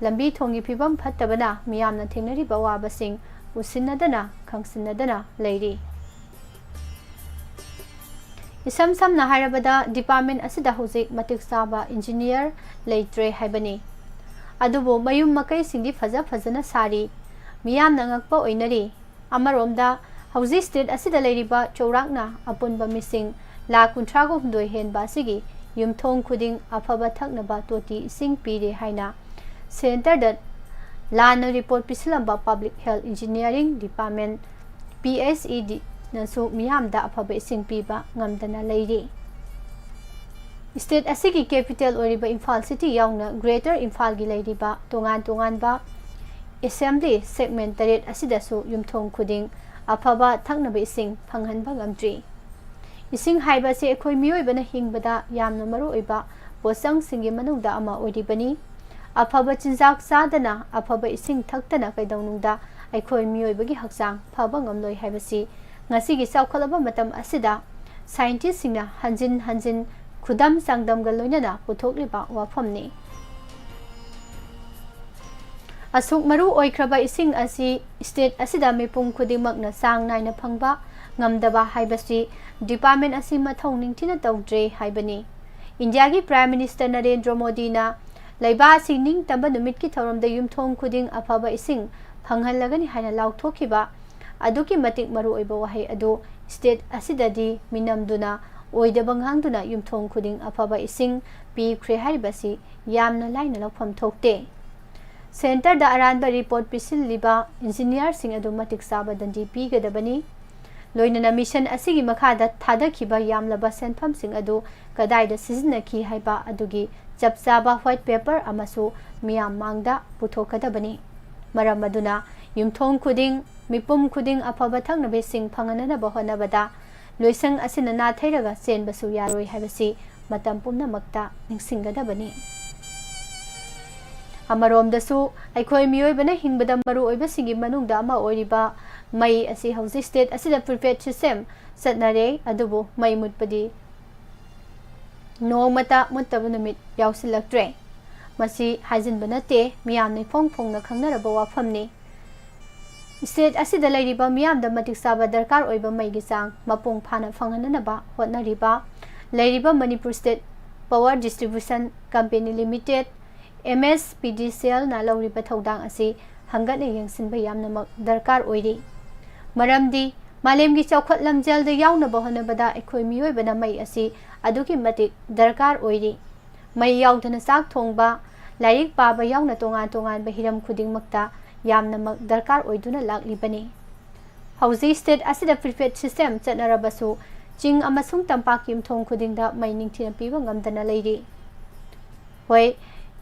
ꯂꯝꯕꯤ ꯊꯣꯡꯒꯤ ꯐꯤꯕꯝ ꯐꯠꯇꯕꯅ ꯃꯤꯌꯥꯝꯅ ꯊꯦꯡꯅꯔꯤꯕ ꯑꯋꯥꯕꯁꯤꯡ ꯎꯁꯤꯟꯅꯗꯅ ꯈꯪꯁꯤꯟꯅꯗꯅ ꯂꯩꯔꯤ꯫ ꯏꯁꯝ ꯁꯝꯅ ꯍꯥꯏꯔꯕꯗ, department ꯑꯁꯤꯗ ꯍꯧꯖꯤꯛ ꯃꯇꯤꯛ ꯆꯥꯕ engineer ꯂꯩꯇ꯭ꯔꯦ ꯍꯥꯏꯕꯅꯤ꯫ ꯑꯗꯨꯕꯨ ꯃꯌꯨꯝ ꯃꯀꯩꯁꯤꯡꯗꯤ ꯐꯖ ꯐꯖꯅ ꯁꯥꯔꯤ꯫ ꯃꯤꯌꯥꯝꯅ ꯑꯉꯛꯄ ꯑꯣꯏꯅꯔꯤ꯫ ꯑꯃꯔꯣꯝꯗ, ꯍꯧꯖꯤꯛ state ꯑꯁꯤꯗ ꯂꯩꯔꯤꯕ ꯆꯥꯎꯔꯥꯛꯅ ꯑꯄꯨꯟꯕ ꯃꯤꯁꯤꯡ ꯂꯥꯈ ꯀꯨꯟꯊ꯭ꯔꯥꯒ ꯍꯨꯝꯗꯣꯏ ꯍꯦꯟꯕ ꯑꯁꯤꯒꯤ ꯌꯨꯝꯊꯣꯡ ꯈꯨꯗꯤꯡ ꯑꯐꯕ ꯊꯛꯅꯕ ꯇꯣꯇꯤ ꯏꯁꯤꯡ ꯄꯤꯔꯦ ꯍꯥꯏꯅ centreꯗ ꯂꯥꯟꯅ report ꯄꯤꯁꯤꯜꯂꯝꯕ Public Health Engineering Department, PHEDꯅꯁꯨ ꯃꯤꯌꯥꯝꯗ ꯑꯐꯕ ꯏꯁꯤꯡ ꯄꯤꯕ ꯉꯝꯗꯅ ꯂꯩꯔꯤ꯫ State ꯑꯁꯤꯒꯤ capital ꯑꯣꯏꯔꯤꯕ ꯏꯝꯐꯥꯜ city ꯌꯥꯎꯅ Greater ꯏꯝꯐꯥꯜꯒꯤ ꯂꯩꯔꯤꯕ ꯇꯣꯉꯥꯟ ꯇꯣꯉꯥꯟꯕ ꯑꯦꯁꯦꯝꯕ꯭ꯂꯤ ꯁꯦꯒꯃꯦꯟ ꯇꯔꯦꯠ ꯑꯁꯤꯗꯁꯨ ꯌꯨꯝꯊꯣꯡ ꯈꯨꯗꯤꯡ ꯑꯐꯕ ꯊꯛꯅꯕ ꯏꯁꯤꯡ ꯐꯪꯍꯟꯕ ꯉꯝꯗ꯭ꯔꯤ꯫ ꯏꯁꯤꯡ ꯍꯥꯏꯕ ꯑꯁꯤ ꯑꯩꯈꯣꯏ ꯃꯤꯑꯣꯏꯕꯅ ꯍꯤꯡꯕꯗ ꯌꯥꯝꯅ ꯃꯔꯨꯑꯣꯏꯕ ꯄꯣꯠꯆꯪꯁꯤꯡꯒꯤ ꯃꯅꯨꯡꯗ ꯑꯃ ꯑꯣꯏꯔꯤꯕꯅꯤ꯫ ꯑꯐꯕ ꯆꯤꯟꯖꯥꯛ ꯆꯥꯗꯅ, ꯑꯐꯕ ꯏꯁꯤꯡ ꯊꯛꯇꯅ ꯀꯩꯗꯧꯅꯨꯡꯗ ꯑꯩꯈꯣꯏ ꯃꯤꯑꯣꯏꯕꯒꯤ ꯍꯛꯆꯥꯡ ꯐꯕ ꯉꯝꯂꯣꯏ ꯍꯥꯏꯕꯁꯤ ꯉꯁꯤꯒꯤ ꯆꯥꯎꯈꯠꯂꯕ ꯃꯇꯝ ꯑꯁꯤꯗ ꯁꯥꯏꯟꯇꯤꯁꯁꯤꯡꯅ ꯍꯟꯖꯤꯟ ꯍꯟꯖꯤꯟ ꯈꯨꯗꯝ ꯆꯥꯡꯗꯝꯒ ꯂꯣꯏꯅꯅ ꯄꯨꯊꯣꯛꯂꯤꯕ ꯋꯥꯐꯝꯅꯤ꯫ ꯑꯁꯨꯛ ꯃꯔꯨ ꯑꯣꯏꯈ꯭ꯔꯕ ꯏꯁꯤꯡ ꯑꯁꯤ ꯁ꯭ꯇꯦꯠ ꯑꯁꯤꯗ ꯃꯤꯄꯨꯝ ꯈꯨꯗꯤꯡꯃꯛꯅ ꯆꯥꯡ ꯅꯥꯏꯅ ꯐꯪꯕ ꯉꯝꯗꯕ ꯍꯥꯏꯕꯁꯤ ꯗꯤꯄꯥꯔꯠꯃꯦꯟ ꯑꯁꯤ ꯃꯊꯧ ꯅꯤꯡꯊꯤꯅ ꯇꯧꯗ꯭ꯔꯦ ꯍꯥꯏꯕꯅꯤ꯫ ꯏꯟꯗꯤꯌꯥꯒꯤ ꯄ꯭ꯔꯥꯏꯝ ꯃꯤꯅꯤꯁꯇꯔ ꯅꯔꯦꯟꯗ꯭ꯔ ꯃꯣꯗꯤꯅ ꯂꯩꯕꯥꯛ ꯑꯁꯤ ꯅꯤꯡꯇꯝꯕ ꯅꯨꯃꯤꯠꯀꯤ ꯊꯧꯔꯝꯗ ꯌꯨꯝꯊꯣꯡ ꯈꯨꯗꯤꯡ ꯑꯐꯕ ꯏꯁꯤꯡ ꯐꯪꯍꯜꯂꯒꯅꯤ ꯍꯥꯏꯅ ꯂꯥꯎꯊꯣꯛꯈꯤꯕ ꯑꯗꯨꯛꯀꯤ ꯃꯇꯤꯛ ꯃꯔꯨꯑꯣꯏꯕ ꯋꯥꯍꯩ ꯑꯗꯨ ꯁ꯭ꯇꯦꯠ ꯑꯁꯤꯗꯗꯤ ꯃꯤꯅꯝꯗꯨꯅ, ꯑꯣꯏꯗꯕ ꯉꯥꯡꯗꯨꯅ ꯌꯨꯝꯊꯣꯡ ꯈꯨꯗꯤꯡ ꯑꯐꯕ ꯏꯁꯤꯡ ꯄꯤꯈ꯭ꯔꯦ ꯍꯥꯏꯔꯤꯕꯁꯤ ꯌꯥꯝꯅ ꯂꯥꯏꯅ ꯂꯧꯐꯝ ꯊꯣꯛꯇꯦ꯫ ꯁꯦꯟꯇꯔꯗ ꯑꯔꯥꯟꯕ ꯔꯤꯄꯣꯔꯠ ꯄꯤꯁꯤꯜꯂꯤꯕ ꯏꯟꯖꯤꯅꯤꯌꯥꯔꯁꯤꯡ ꯑꯗꯨ ꯃꯇꯤꯛ ꯆꯥꯕ ꯗꯟꯗꯤ ꯄꯤꯒꯗꯕꯅꯤ꯫ ꯂꯣꯏꯅꯅ ꯃꯤꯁꯟ ꯑꯁꯤꯒꯤ ꯃꯈꯥꯗ ꯊꯥꯗꯈꯤꯕ ꯌꯥꯝꯂꯕ ꯁꯦꯟꯐꯝꯁꯤꯡ ꯑꯗꯨ ꯀꯗꯥꯏꯗ ꯁꯤꯖꯤꯟꯅꯈꯤ ꯍꯥꯏꯕ ꯑꯗꯨꯒꯤ ꯆꯞ ꯆꯥꯕ ꯋꯥꯏꯠ ꯄꯦꯄꯔ ꯑꯃꯁꯨ ꯃꯤꯌꯥꯝ ꯃꯥꯡꯗ ꯄꯨꯊꯣꯛꯀꯗꯕꯅꯤ꯫ ꯃꯔꯝ ꯑꯗꯨꯅ ꯌꯨꯝꯊꯣꯡ ꯈꯨꯗꯤꯡ, ꯃꯤꯄꯨꯝ ꯈꯨꯗꯤꯡ ꯑꯐꯕ ꯊꯛꯅꯕ ꯏꯁꯤꯡ ꯐꯪꯍꯟꯅꯅꯕ ꯍꯣꯠꯅꯕꯗ ꯂꯣꯏꯁꯪ ꯑꯁꯤꯅ ꯅꯥꯊꯩꯔꯒ ꯆꯦꯟꯕꯁꯨ ꯌꯥꯔꯣꯏ ꯍꯥꯏꯕꯁꯤ ꯃꯇꯝ ꯄꯨꯝꯅꯃꯛꯇ ꯅꯤꯡꯁꯤꯡꯒꯗꯕꯅꯤ꯫ ꯑꯃꯔꯣꯝꯗꯁꯨ ꯑꯩꯈꯣꯏ ꯃꯤꯑꯣꯏꯕꯅ ꯍꯤꯡꯕꯗ ꯃꯔꯨ ꯑꯣꯏꯕꯁꯤꯡꯒꯤ ꯃꯅꯨꯡꯗ ꯑꯃ ꯑꯣꯏꯔꯤꯕ ꯃꯩ ꯑꯁꯤ ꯍꯧꯖꯤꯛ ꯁ꯭ꯇꯦꯠ ꯑꯁꯤꯗ ꯄ꯭ꯔꯤꯄꯦꯗ ꯁꯤꯁꯇꯦꯝ ꯆꯠꯅꯔꯦ, ꯑꯗꯨꯕꯨ ꯃꯩ ꯃꯨꯠꯄꯗꯤ ꯅꯣꯡꯃꯇ ꯃꯨꯠꯇꯕ ꯅꯨꯃꯤꯠ ꯌꯥꯎꯁꯤꯜꯂꯛꯇ꯭ꯔꯦ꯫ ꯃꯁꯤ ꯍꯥꯏꯖꯤꯟꯕ ꯅꯠꯇꯦ, ꯃꯤꯌꯥꯝꯅ ꯏꯐꯣꯡ ꯐꯣꯡꯅ ꯈꯪꯅꯔꯕ ꯋꯥꯐꯝꯅꯤ꯫ ꯁ꯭ꯇꯦꯠ ꯑꯁꯤꯗ ꯂꯩꯔꯤꯕ ꯃꯤꯌꯥꯝꯗ ꯃꯇꯤꯛ ꯆꯥꯕ ꯗꯔꯀꯥꯔ ꯑꯣꯏꯕ ꯃꯩꯒꯤ ꯆꯥꯡ ꯃꯄꯨꯡ ꯐꯥꯅ ꯐꯪꯍꯟꯅꯅꯕ ꯍꯣꯠꯅꯔꯤꯕ ꯂꯩꯔꯤꯕ Manipur state power distribution company limited, M S P D C ꯑꯦꯜꯅ ꯂꯧꯔꯤꯕ ꯊꯧꯗꯥꯡ ꯑꯁꯤ ꯍꯪꯒꯠꯅ ꯌꯦꯡꯁꯤꯟꯕ ꯌꯥꯝꯅꯃꯛ ꯗꯔꯀꯥꯔ ꯑꯣꯏꯔꯤ꯫ ꯃꯔꯝꯗꯤ ꯃꯥꯂꯦꯝꯒꯤ ꯆꯥꯎꯈꯠ ꯂꯝꯖꯦꯜꯗ ꯌꯥꯎꯅꯕ ꯍꯣꯠꯅꯕꯗ ꯑꯩꯈꯣꯏ ꯃꯤꯑꯣꯏꯕꯅ ꯃꯩ ꯑꯁꯤ ꯑꯗꯨꯛꯀꯤ ꯃꯇꯤꯛ ꯗꯔꯀꯥꯔ ꯑꯣꯏꯔꯤ꯫ ꯃꯩ ꯌꯥꯎꯗꯅ ꯆꯥꯛ ꯊꯣꯡꯕ, ꯂꯥꯏꯔꯤꯛ ꯄꯥꯕ ꯌꯥꯎꯅ ꯇꯣꯉꯥꯟ ꯇꯣꯉꯥꯟꯕ ꯍꯤꯔꯝ ꯈꯨꯗꯤꯡꯃꯛꯇ ꯌꯥꯝꯅꯃꯛ ꯗꯔꯀꯥꯔ ꯑꯣꯏꯗꯨꯅ ꯂꯥꯛꯂꯤꯕꯅꯤ꯫ ꯍꯧꯖꯤꯛ ꯁ꯭ꯇꯦꯠ ꯑꯁꯤꯗ ꯄ꯭ꯔꯤꯄꯦꯗ ꯁꯤꯁꯇꯦꯝ ꯆꯠꯅꯔꯕꯁꯨ, ꯆꯤꯡ ꯑꯃꯁꯨꯡ ꯇꯝꯄꯥꯛꯀꯤ ꯌꯨꯝꯊꯣꯡ ꯈꯨꯗꯤꯡꯗ ꯃꯩ ꯅꯤꯡꯊꯤꯅ ꯄꯤꯕ ꯉꯝꯗꯅ ꯂꯩꯔꯤ꯫ ꯍꯣꯏ,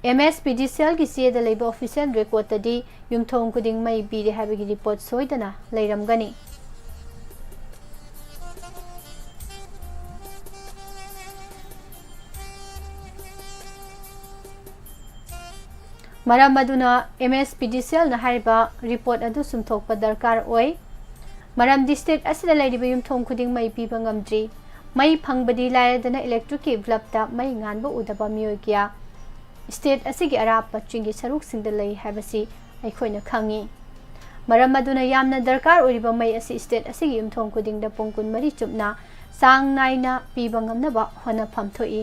ꯑꯦꯝ ꯑꯦꯁ ꯄꯤ ꯗꯤ ꯁꯤ ꯑꯦꯜꯒꯤ ꯆꯦꯗ ꯂꯩꯕ ꯑꯣꯐꯤꯁꯤꯌꯦꯜ ꯔꯦꯀꯣꯔꯗꯇꯗꯤ ꯌꯨꯝꯊꯣꯡ ꯈꯨꯗꯤꯡ ꯃꯩ ꯄꯤꯔꯦ ꯍꯥꯏꯕꯒꯤ ꯔꯤꯄꯣꯔꯠ ꯁꯣꯏꯗꯅ ꯂꯩꯔꯝꯒꯅꯤ꯫ ꯃꯔꯝ ꯑꯗꯨꯅ M S P D C ꯑꯦꯜꯅ ꯍꯥꯏꯔꯤꯕ ꯔꯤꯄꯣꯔꯠ ꯑꯗꯨ ꯆꯨꯝꯊꯣꯛꯄ ꯗꯔꯀꯥꯔ ꯑꯣꯏ꯫ ꯃꯔꯝꯗꯤ ꯁ꯭ꯇꯦꯠ ꯑꯁꯤꯗ ꯂꯩꯔꯤꯕ ꯌꯨꯝꯊꯣꯡ ꯈꯨꯗꯤꯡ ꯃꯩ ꯄꯤꯕ ꯉꯝꯗ꯭ꯔꯤ꯫ ꯃꯩ ꯐꯪꯕꯗꯤ ꯂꯥꯏꯔꯗꯅ ꯏꯂꯦꯛꯇ꯭ꯔꯤꯛꯀꯤ ꯕ꯭ꯂꯕꯇ ꯃꯩ ꯉꯥꯟꯕ ꯎꯗꯕ ꯃꯤꯑꯣꯏ ꯀꯌꯥ ꯁ꯭ꯇꯦꯠ ꯑꯁꯤꯒꯤ ꯑꯔꯥꯞꯄ ꯆꯤꯡꯒꯤ ꯁꯔꯨꯛꯁꯤꯡꯗ ꯂꯩ ꯍꯥꯏꯕꯁꯤ ꯑꯩꯈꯣꯏꯅ ꯈꯪꯏ꯫ ꯃꯔꯝ ꯑꯗꯨꯅ ꯌꯥꯝꯅ ꯗꯔꯀꯥꯔ ꯑꯣꯏꯔꯤꯕ ꯃꯩ ꯑꯁꯤ ꯁ꯭ꯇꯦꯠ ꯑꯁꯤꯒꯤ ꯌꯨꯝꯊꯣꯡ ꯈꯨꯗꯤꯡꯗ ꯄꯨꯡ ꯀꯨꯟꯃꯔꯤ ꯆꯨꯞꯅ ꯆꯥꯡ ꯅꯥꯏꯅ ꯄꯤꯕ ꯉꯝꯅꯕ ꯍꯣꯠꯅꯐꯝ ꯊꯣꯛꯏ꯫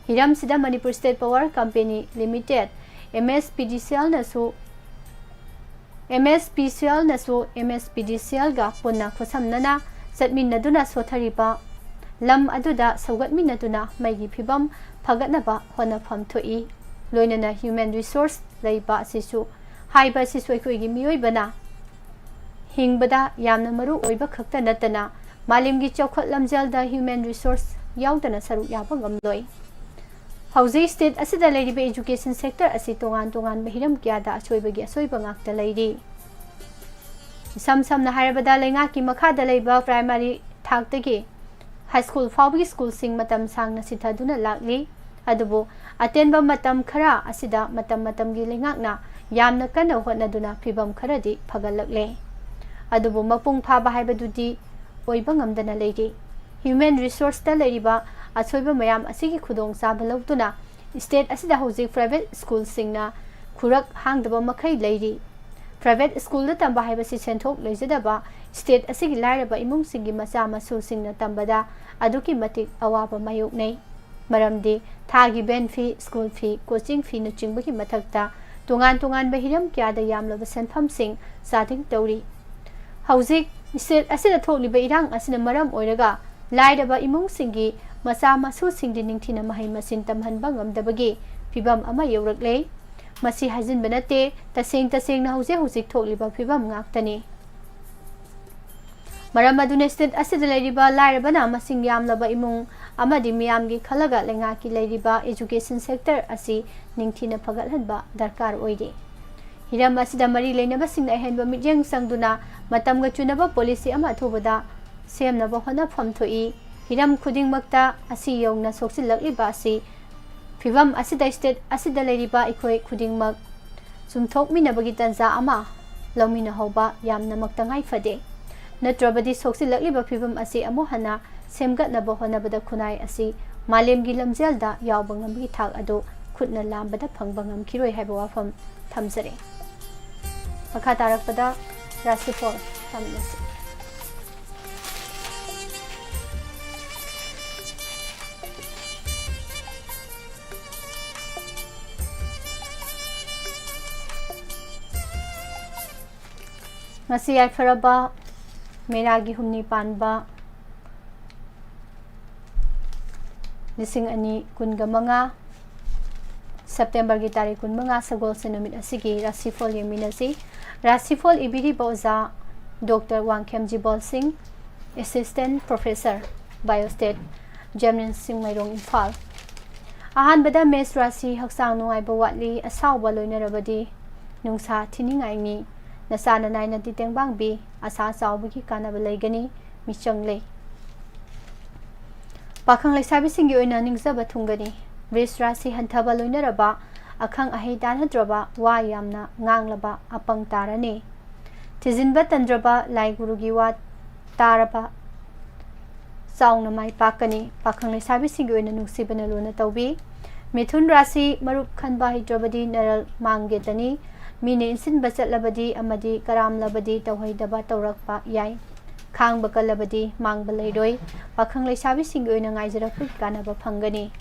ꯍꯤꯔꯝꯁꯤꯗ Manipur state power company limited, M S P D C ꯑꯦꯜꯅꯁꯨ ꯑꯦꯝ ꯑꯦꯁ ꯄꯤ ꯁꯤ ꯑꯦꯜꯅꯁꯨ ꯑꯦꯝ ꯑꯦꯁ ꯄꯤ ꯗꯤ ꯁꯤ ꯑꯦꯜꯒ ꯄꯨꯟꯅ ꯈꯨꯠꯁꯝꯅꯅ ꯆꯠꯃꯤꯟꯅꯗꯨꯅ ꯁꯣꯊꯔꯤꯕ ꯂꯝ ꯑꯗꯨꯗ ꯁꯧꯒꯠꯃꯤꯟꯅꯗꯨꯅ ꯃꯩꯒꯤ ꯐꯤꯕꯝ ꯐꯒꯠꯅꯕ ꯍꯣꯠꯅꯐꯝ ꯊꯣꯛꯏ꯫ ꯂꯣꯏꯅꯅ ꯍ꯭ꯌꯨꯃꯦꯟ ꯔꯤꯁꯣꯔꯁ ꯂꯩꯕ ꯑꯁꯤꯁꯨ, ꯍꯥꯏꯕ ꯑꯁꯤꯁꯨ ꯑꯩꯈꯣꯏꯒꯤ ꯃꯤꯑꯣꯏꯕꯅ ꯍꯤꯡꯕꯗ ꯌꯥꯝꯅ ꯃꯔꯨ ꯑꯣꯏꯕ ꯈꯛꯇ ꯅꯠꯇꯅ ꯃꯥꯂꯦꯝꯒꯤ ꯆꯥꯎꯈꯠ ꯂꯝꯖꯦꯜꯗ ꯍ꯭ꯌꯨꯃꯦꯟ ꯔꯤꯁꯣꯔꯁ ꯌꯥꯎꯗꯅ ꯁꯔꯨꯛ ꯌꯥꯕ ꯉꯝꯂꯣꯏ꯫ ꯍꯧꯖꯤꯛ ꯁ꯭ꯇꯦꯠ ꯑꯁꯤꯗ ꯂꯩꯔꯤꯕ ꯏꯖꯨꯀꯦꯁꯟ ꯁꯦꯛꯇꯔ ꯑꯁꯤ ꯇꯣꯉꯥꯟ ꯇꯣꯉꯥꯟꯕ ꯍꯤꯔꯝ ꯀꯌꯥꯗ ꯑꯁꯣꯏꯕꯒꯤ ꯑꯁꯣꯏꯕ ꯉꯥꯛꯇ ꯂꯩꯔꯤ꯫ ꯏꯁꯝ ꯁꯝꯅ ꯍꯥꯏꯔꯕꯗ, ꯂꯩꯉꯥꯛꯀꯤ ꯃꯈꯥꯗ ꯂꯩꯕ ꯄ꯭ꯔꯥꯏꯃꯥꯔꯤ ꯊꯥꯛꯇꯒꯤ ꯍꯥꯏ ꯁ꯭ꯀꯨꯜ ꯐꯥꯎꯕꯒꯤ ꯁ꯭ꯀꯨꯜꯁꯤꯡ ꯃꯇꯝ ꯁꯥꯡꯅ ꯁꯤꯊꯗꯨꯅ ꯂꯥꯛꯂꯤ꯫ ꯑꯗꯨꯕꯨ ꯑꯇꯦꯟꯕ ꯃꯇꯝ ꯈꯔ ꯑꯁꯤꯗ ꯃꯇꯝ ꯃꯇꯝꯒꯤ ꯂꯩꯉꯥꯛꯅ ꯌꯥꯝꯅ ꯀꯟꯅ ꯍꯣꯠꯅꯗꯨꯅ ꯐꯤꯕꯝ ꯈꯔꯗꯤ ꯐꯒꯠꯂꯛꯂꯦ꯫ ꯑꯗꯨꯕꯨ ꯃꯄꯨꯡ ꯐꯥꯕ ꯍꯥꯏꯕꯗꯨꯗꯤ ꯑꯣꯏꯕ ꯉꯝꯗꯅ ꯂꯩꯔꯤ꯫ ꯍ꯭ꯌꯨꯃꯦꯟ ꯔꯤꯁꯣꯔꯁꯇ ꯂꯩꯔꯤꯕ ꯑꯁꯣꯏꯕ ꯃꯌꯥꯝ ꯑꯁꯤꯒꯤ ꯈꯨꯗꯣꯡꯆꯥꯕ ꯂꯧꯗꯨꯅ ꯁ꯭ꯇꯦꯠ ꯑꯁꯤꯗ ꯍꯧꯖꯤꯛ ꯄ꯭ꯔꯥꯏꯚꯦꯠ ꯁ꯭ꯀꯨꯜꯁꯤꯡꯅ ꯈꯨꯔꯛ ꯍꯥꯡꯗꯕ ꯃꯈꯩ ꯂꯩꯔꯤ꯫ ꯄ꯭ꯔꯥꯏꯚꯦꯠ ꯁ꯭ꯀꯨꯜꯗ ꯇꯝꯕ ꯍꯥꯏꯕꯁꯤ ꯁꯦꯟꯊꯣꯛ ꯂꯩꯖꯗꯕ ꯁ꯭ꯇꯦꯠ ꯑꯁꯤꯒꯤ ꯂꯥꯏꯔꯕ ꯏꯃꯨꯡꯁꯤꯡꯒꯤ ꯃꯆꯥ ꯃꯁꯨꯁꯤꯡꯅ ꯇꯝꯕꯗ ꯑꯗꯨꯛꯀꯤ ꯃꯇꯤꯛ ꯑꯋꯥꯕ ꯃꯥꯌꯣꯛꯅꯩ꯫ ꯃꯔꯝꯗꯤ ꯊꯥꯒꯤ ꯚꯦꯟ ꯐꯤ, ꯁ꯭ꯀꯨꯜ ꯐꯤ, ꯀꯣꯆꯤꯡ ꯐꯤꯅꯆꯤꯡꯕꯒꯤ ꯃꯊꯛꯇ ꯇꯣꯉꯥꯟ ꯇꯣꯉꯥꯟꯕ ꯍꯤꯔꯝ ꯀꯌꯥꯗ ꯌꯥꯝꯂꯕ ꯁꯦꯟꯐꯝꯁꯤꯡ ꯆꯥꯗꯤꯡ ꯇꯧꯔꯤ꯫ ꯍꯧꯖꯤꯛ ꯁ꯭ꯇꯦꯠ ꯑꯁꯤꯗ ꯊꯣꯛꯂꯤꯕ ꯏꯔꯥꯡ ꯑꯁꯤꯅ ꯃꯔꯝ ꯑꯣꯏꯔꯒ ꯂꯥꯏꯔꯕ ꯏꯃꯨꯡꯁꯤꯡꯒꯤ ꯃꯆꯥ ꯃꯁꯨꯁꯤꯡꯗꯤ ꯅꯤꯡꯊꯤꯅ ꯃꯍꯩ ꯃꯁꯤꯡ ꯇꯝꯍꯟꯕ ꯉꯝꯗꯕꯒꯤ ꯐꯤꯕꯝ ꯑꯃ ꯌꯧꯔꯛꯂꯦ꯫ ꯃꯁꯤ ꯍꯥꯏꯖꯤꯟꯕ ꯅꯠꯇꯦ, ꯇꯁꯦꯡ ꯇꯁꯦꯡꯅ ꯍꯧꯖꯤꯛ ꯍꯧꯖꯤꯛ ꯊꯣꯛꯂꯤꯕ ꯐꯤꯕꯝ ꯉꯥꯛꯇꯅꯤ꯫ ꯃꯔꯝ ꯑꯗꯨꯅ ꯁ꯭ꯇꯦꯠ ꯑꯁꯤꯗ ꯂꯩꯔꯤꯕ ꯂꯥꯏꯔꯕꯅ ꯃꯁꯤꯡ ꯌꯥꯝꯂꯕ ꯏꯃꯨꯡ ꯑꯃꯗꯤ ꯃꯤꯌꯥꯝꯒꯤ ꯈꯜꯂꯒ ꯂꯩꯉꯥꯛꯀꯤ ꯂꯩꯔꯤꯕ education sector ꯑꯁꯤ ꯅꯤꯡꯊꯤꯅ ꯐꯒꯠꯍꯟꯕ ꯗꯔꯀꯥꯔ ꯑꯣꯏꯔꯤ꯫ ꯍꯤꯔꯝ ꯑꯁꯤꯗ ꯃꯔꯤ ꯂꯩꯅꯕꯁꯤꯡꯅ ꯑꯍꯦꯟꯕ ꯃꯤꯠꯌꯦꯡ ꯆꯪꯗꯨꯅ ꯃꯇꯝꯒ ꯆꯨꯅꯕ policy ꯑꯃ ꯑꯊꯨꯕꯗ ꯁꯦꯝꯅꯕ ꯍꯣꯠꯅꯐꯝ ꯊꯣꯛꯏ꯫ ꯍꯤꯔꯝ ꯈꯨꯗꯤꯡꯃꯛꯇ ꯑꯁꯤ ꯌꯧꯅ ꯁꯣꯛꯆꯤꯜꯂꯛꯂꯤꯕ ꯑꯁꯤ ꯐꯤꯚꯝ ꯑꯁꯤꯗ state ꯑꯁꯤꯗ ꯂꯩꯔꯤꯕ ꯑꯩꯈꯣꯏ ꯈꯨꯗꯤꯡꯃꯛ ꯆꯨꯝꯊꯣꯛꯃꯤꯟꯅꯕꯒꯤ ꯇꯥꯟꯖꯥ ꯑꯃ ꯂꯧꯃꯤꯟꯅꯍꯧꯕ ꯌꯥꯝꯅꯃꯛ ꯇꯉꯥꯏ ꯐꯗꯦ꯫ ꯅꯠꯇ꯭ꯔꯕꯗꯤ ꯁꯣꯛꯆꯤꯜꯂꯛꯂꯤꯕ ꯐꯤꯚꯝ ꯑꯁꯤ ꯑꯃꯨꯛ ꯍꯟꯅ ꯁꯦꯝꯒꯠꯅꯕ ꯍꯣꯠꯅꯕꯗ ꯈꯨꯟꯅꯥꯏ ꯑꯁꯤ ꯃꯥꯂꯦꯝꯒꯤ ꯂꯝꯖꯦꯜꯗ ꯌꯥꯎꯕ ꯉꯝꯕꯒꯤ ꯊꯥꯛ ꯑꯗꯨ ꯈꯨꯠꯅ ꯂꯥꯝꯕꯗ ꯐꯪꯕ ꯉꯝꯈꯤꯔꯣꯏ ꯍꯥꯏꯕ ꯋꯥꯐꯝ ꯊꯝꯖꯔꯤ꯫ ꯃꯈꯥ ꯇꯥꯔꯛꯄꯗ ꯔꯥꯁꯤꯐꯣꯜ ꯇꯝꯂꯁꯤ꯫ ꯉꯁꯤ ꯌꯥꯏꯐꯔꯕ ꯃꯦꯔꯥꯒꯤ ꯍꯨꯝꯅꯤ ꯄꯥꯟꯕ ꯂꯤꯁꯤꯡ ꯑꯅꯤ ꯀꯨꯟꯒ ꯃꯉꯥ, ꯁꯦꯞꯇꯦꯝꯕꯔꯒꯤ ꯇꯥꯔꯤꯛ ꯀꯨꯟꯃꯉꯥ, ꯁꯒꯣꯜꯁꯦꯟ ꯅꯨꯃꯤꯠ ꯑꯁꯤꯒꯤ ꯔꯥꯁꯤꯐꯣꯜ ꯌꯦꯡꯃꯤꯟꯅꯁꯤ꯫ ꯔꯥꯁꯤꯐꯣꯜ ꯏꯕꯤꯔꯤꯕ ꯑꯣꯖꯥ ꯗꯣꯛꯇꯔ ꯋꯥꯡꯈꯦꯝ ꯖꯤꯕꯣꯜ ꯁꯤꯡ, Assistant Professor, Biostat, ꯖꯦꯝꯅꯤꯝꯁ Chingmeirong, Imphal. ꯑꯍꯥꯟꯕꯗ ꯃꯦꯁ ꯔꯥꯁꯤ, ꯍꯛꯆꯥꯡ ꯅꯨꯡꯉꯥꯏꯕ ꯋꯥꯠꯂꯤ, ꯑꯁꯥꯎꯕ ꯂꯣꯏꯅꯔꯕꯗꯤ ꯅꯨꯡꯁꯥ ꯊꯤꯅꯤꯡꯉꯥꯏꯅꯤ, ꯅꯆꯥ ꯅꯅꯥꯏꯅꯗꯤ ꯇꯦꯡꯕꯥꯡꯕꯤ, ꯑꯁꯥ ꯆꯥꯎꯕꯒꯤ ꯀꯥꯟꯅꯕ ꯂꯩꯒꯅꯤ, ꯃꯤꯆꯪ ꯂꯩ꯫ ꯄꯥꯈꯪ ꯂꯩꯁꯥꯕꯤꯁꯤꯡꯒꯤ ꯑꯣꯏꯅ ꯅꯤꯡꯖꯕ ꯊꯨꯡꯒꯅꯤ꯫ ꯕ꯭ꯔꯤꯖ ꯔꯥꯁꯤ ꯍꯟꯊꯕ ꯂꯣꯏꯅꯔꯕ, ꯑꯈꯪ ꯑꯍꯩ ꯇꯥꯟꯅꯗ꯭ꯔꯕ, ꯋꯥ ꯌꯥꯝꯅ ꯉꯥꯡꯂꯕ, ꯑꯄꯪ ꯇꯥꯔꯅꯤ꯫ ꯊꯤꯖꯤꯟꯕ ꯇꯟꯗ꯭ꯔꯕ, ꯂꯥꯏ ꯒꯨꯔꯨꯒꯤ ꯋꯥ ꯇꯥꯔꯕ, ꯆꯥꯎꯅ ꯃꯥꯏ ꯄꯥꯛꯀꯅꯤ꯫ ꯄꯥꯈꯪ ꯂꯩꯁꯥꯕꯤꯁꯤꯡꯒꯤ ꯑꯣꯏꯅ ꯅꯨꯡꯁꯤꯕꯅ ꯂꯨꯅ ꯇꯧꯕꯤ꯫ ꯃꯤꯊꯨꯟ ꯔꯥꯁꯤ, ꯃꯔꯨꯞ ꯈꯟꯕ ꯍꯩꯇ꯭ꯔꯕꯗꯤ ꯅꯔꯜ ꯃꯥꯡꯒꯦꯇꯅꯤ꯫ ꯃꯤꯅ ꯏꯟꯁꯤꯟꯕ ꯆꯠꯂꯕꯗꯤ ꯑꯃꯗꯤ ꯀꯔꯥꯝꯂꯕꯗꯤ ꯇꯧꯍꯩꯗꯕ ꯇꯧꯔꯛꯄ ꯌꯥꯏ꯫ ꯈꯥꯡꯕ ꯀꯜꯂꯕꯗꯤ ꯃꯥꯡꯕ ꯂꯩꯔꯣꯏ꯫ ꯄꯥꯈꯪ ꯂꯩꯁꯥꯕꯤꯁꯤꯡꯒꯤ ꯑꯣꯏꯅ ꯉꯥꯏꯖꯔꯛꯄꯒꯤ ꯀꯥꯟꯅꯕ ꯐꯪꯒꯅꯤ꯫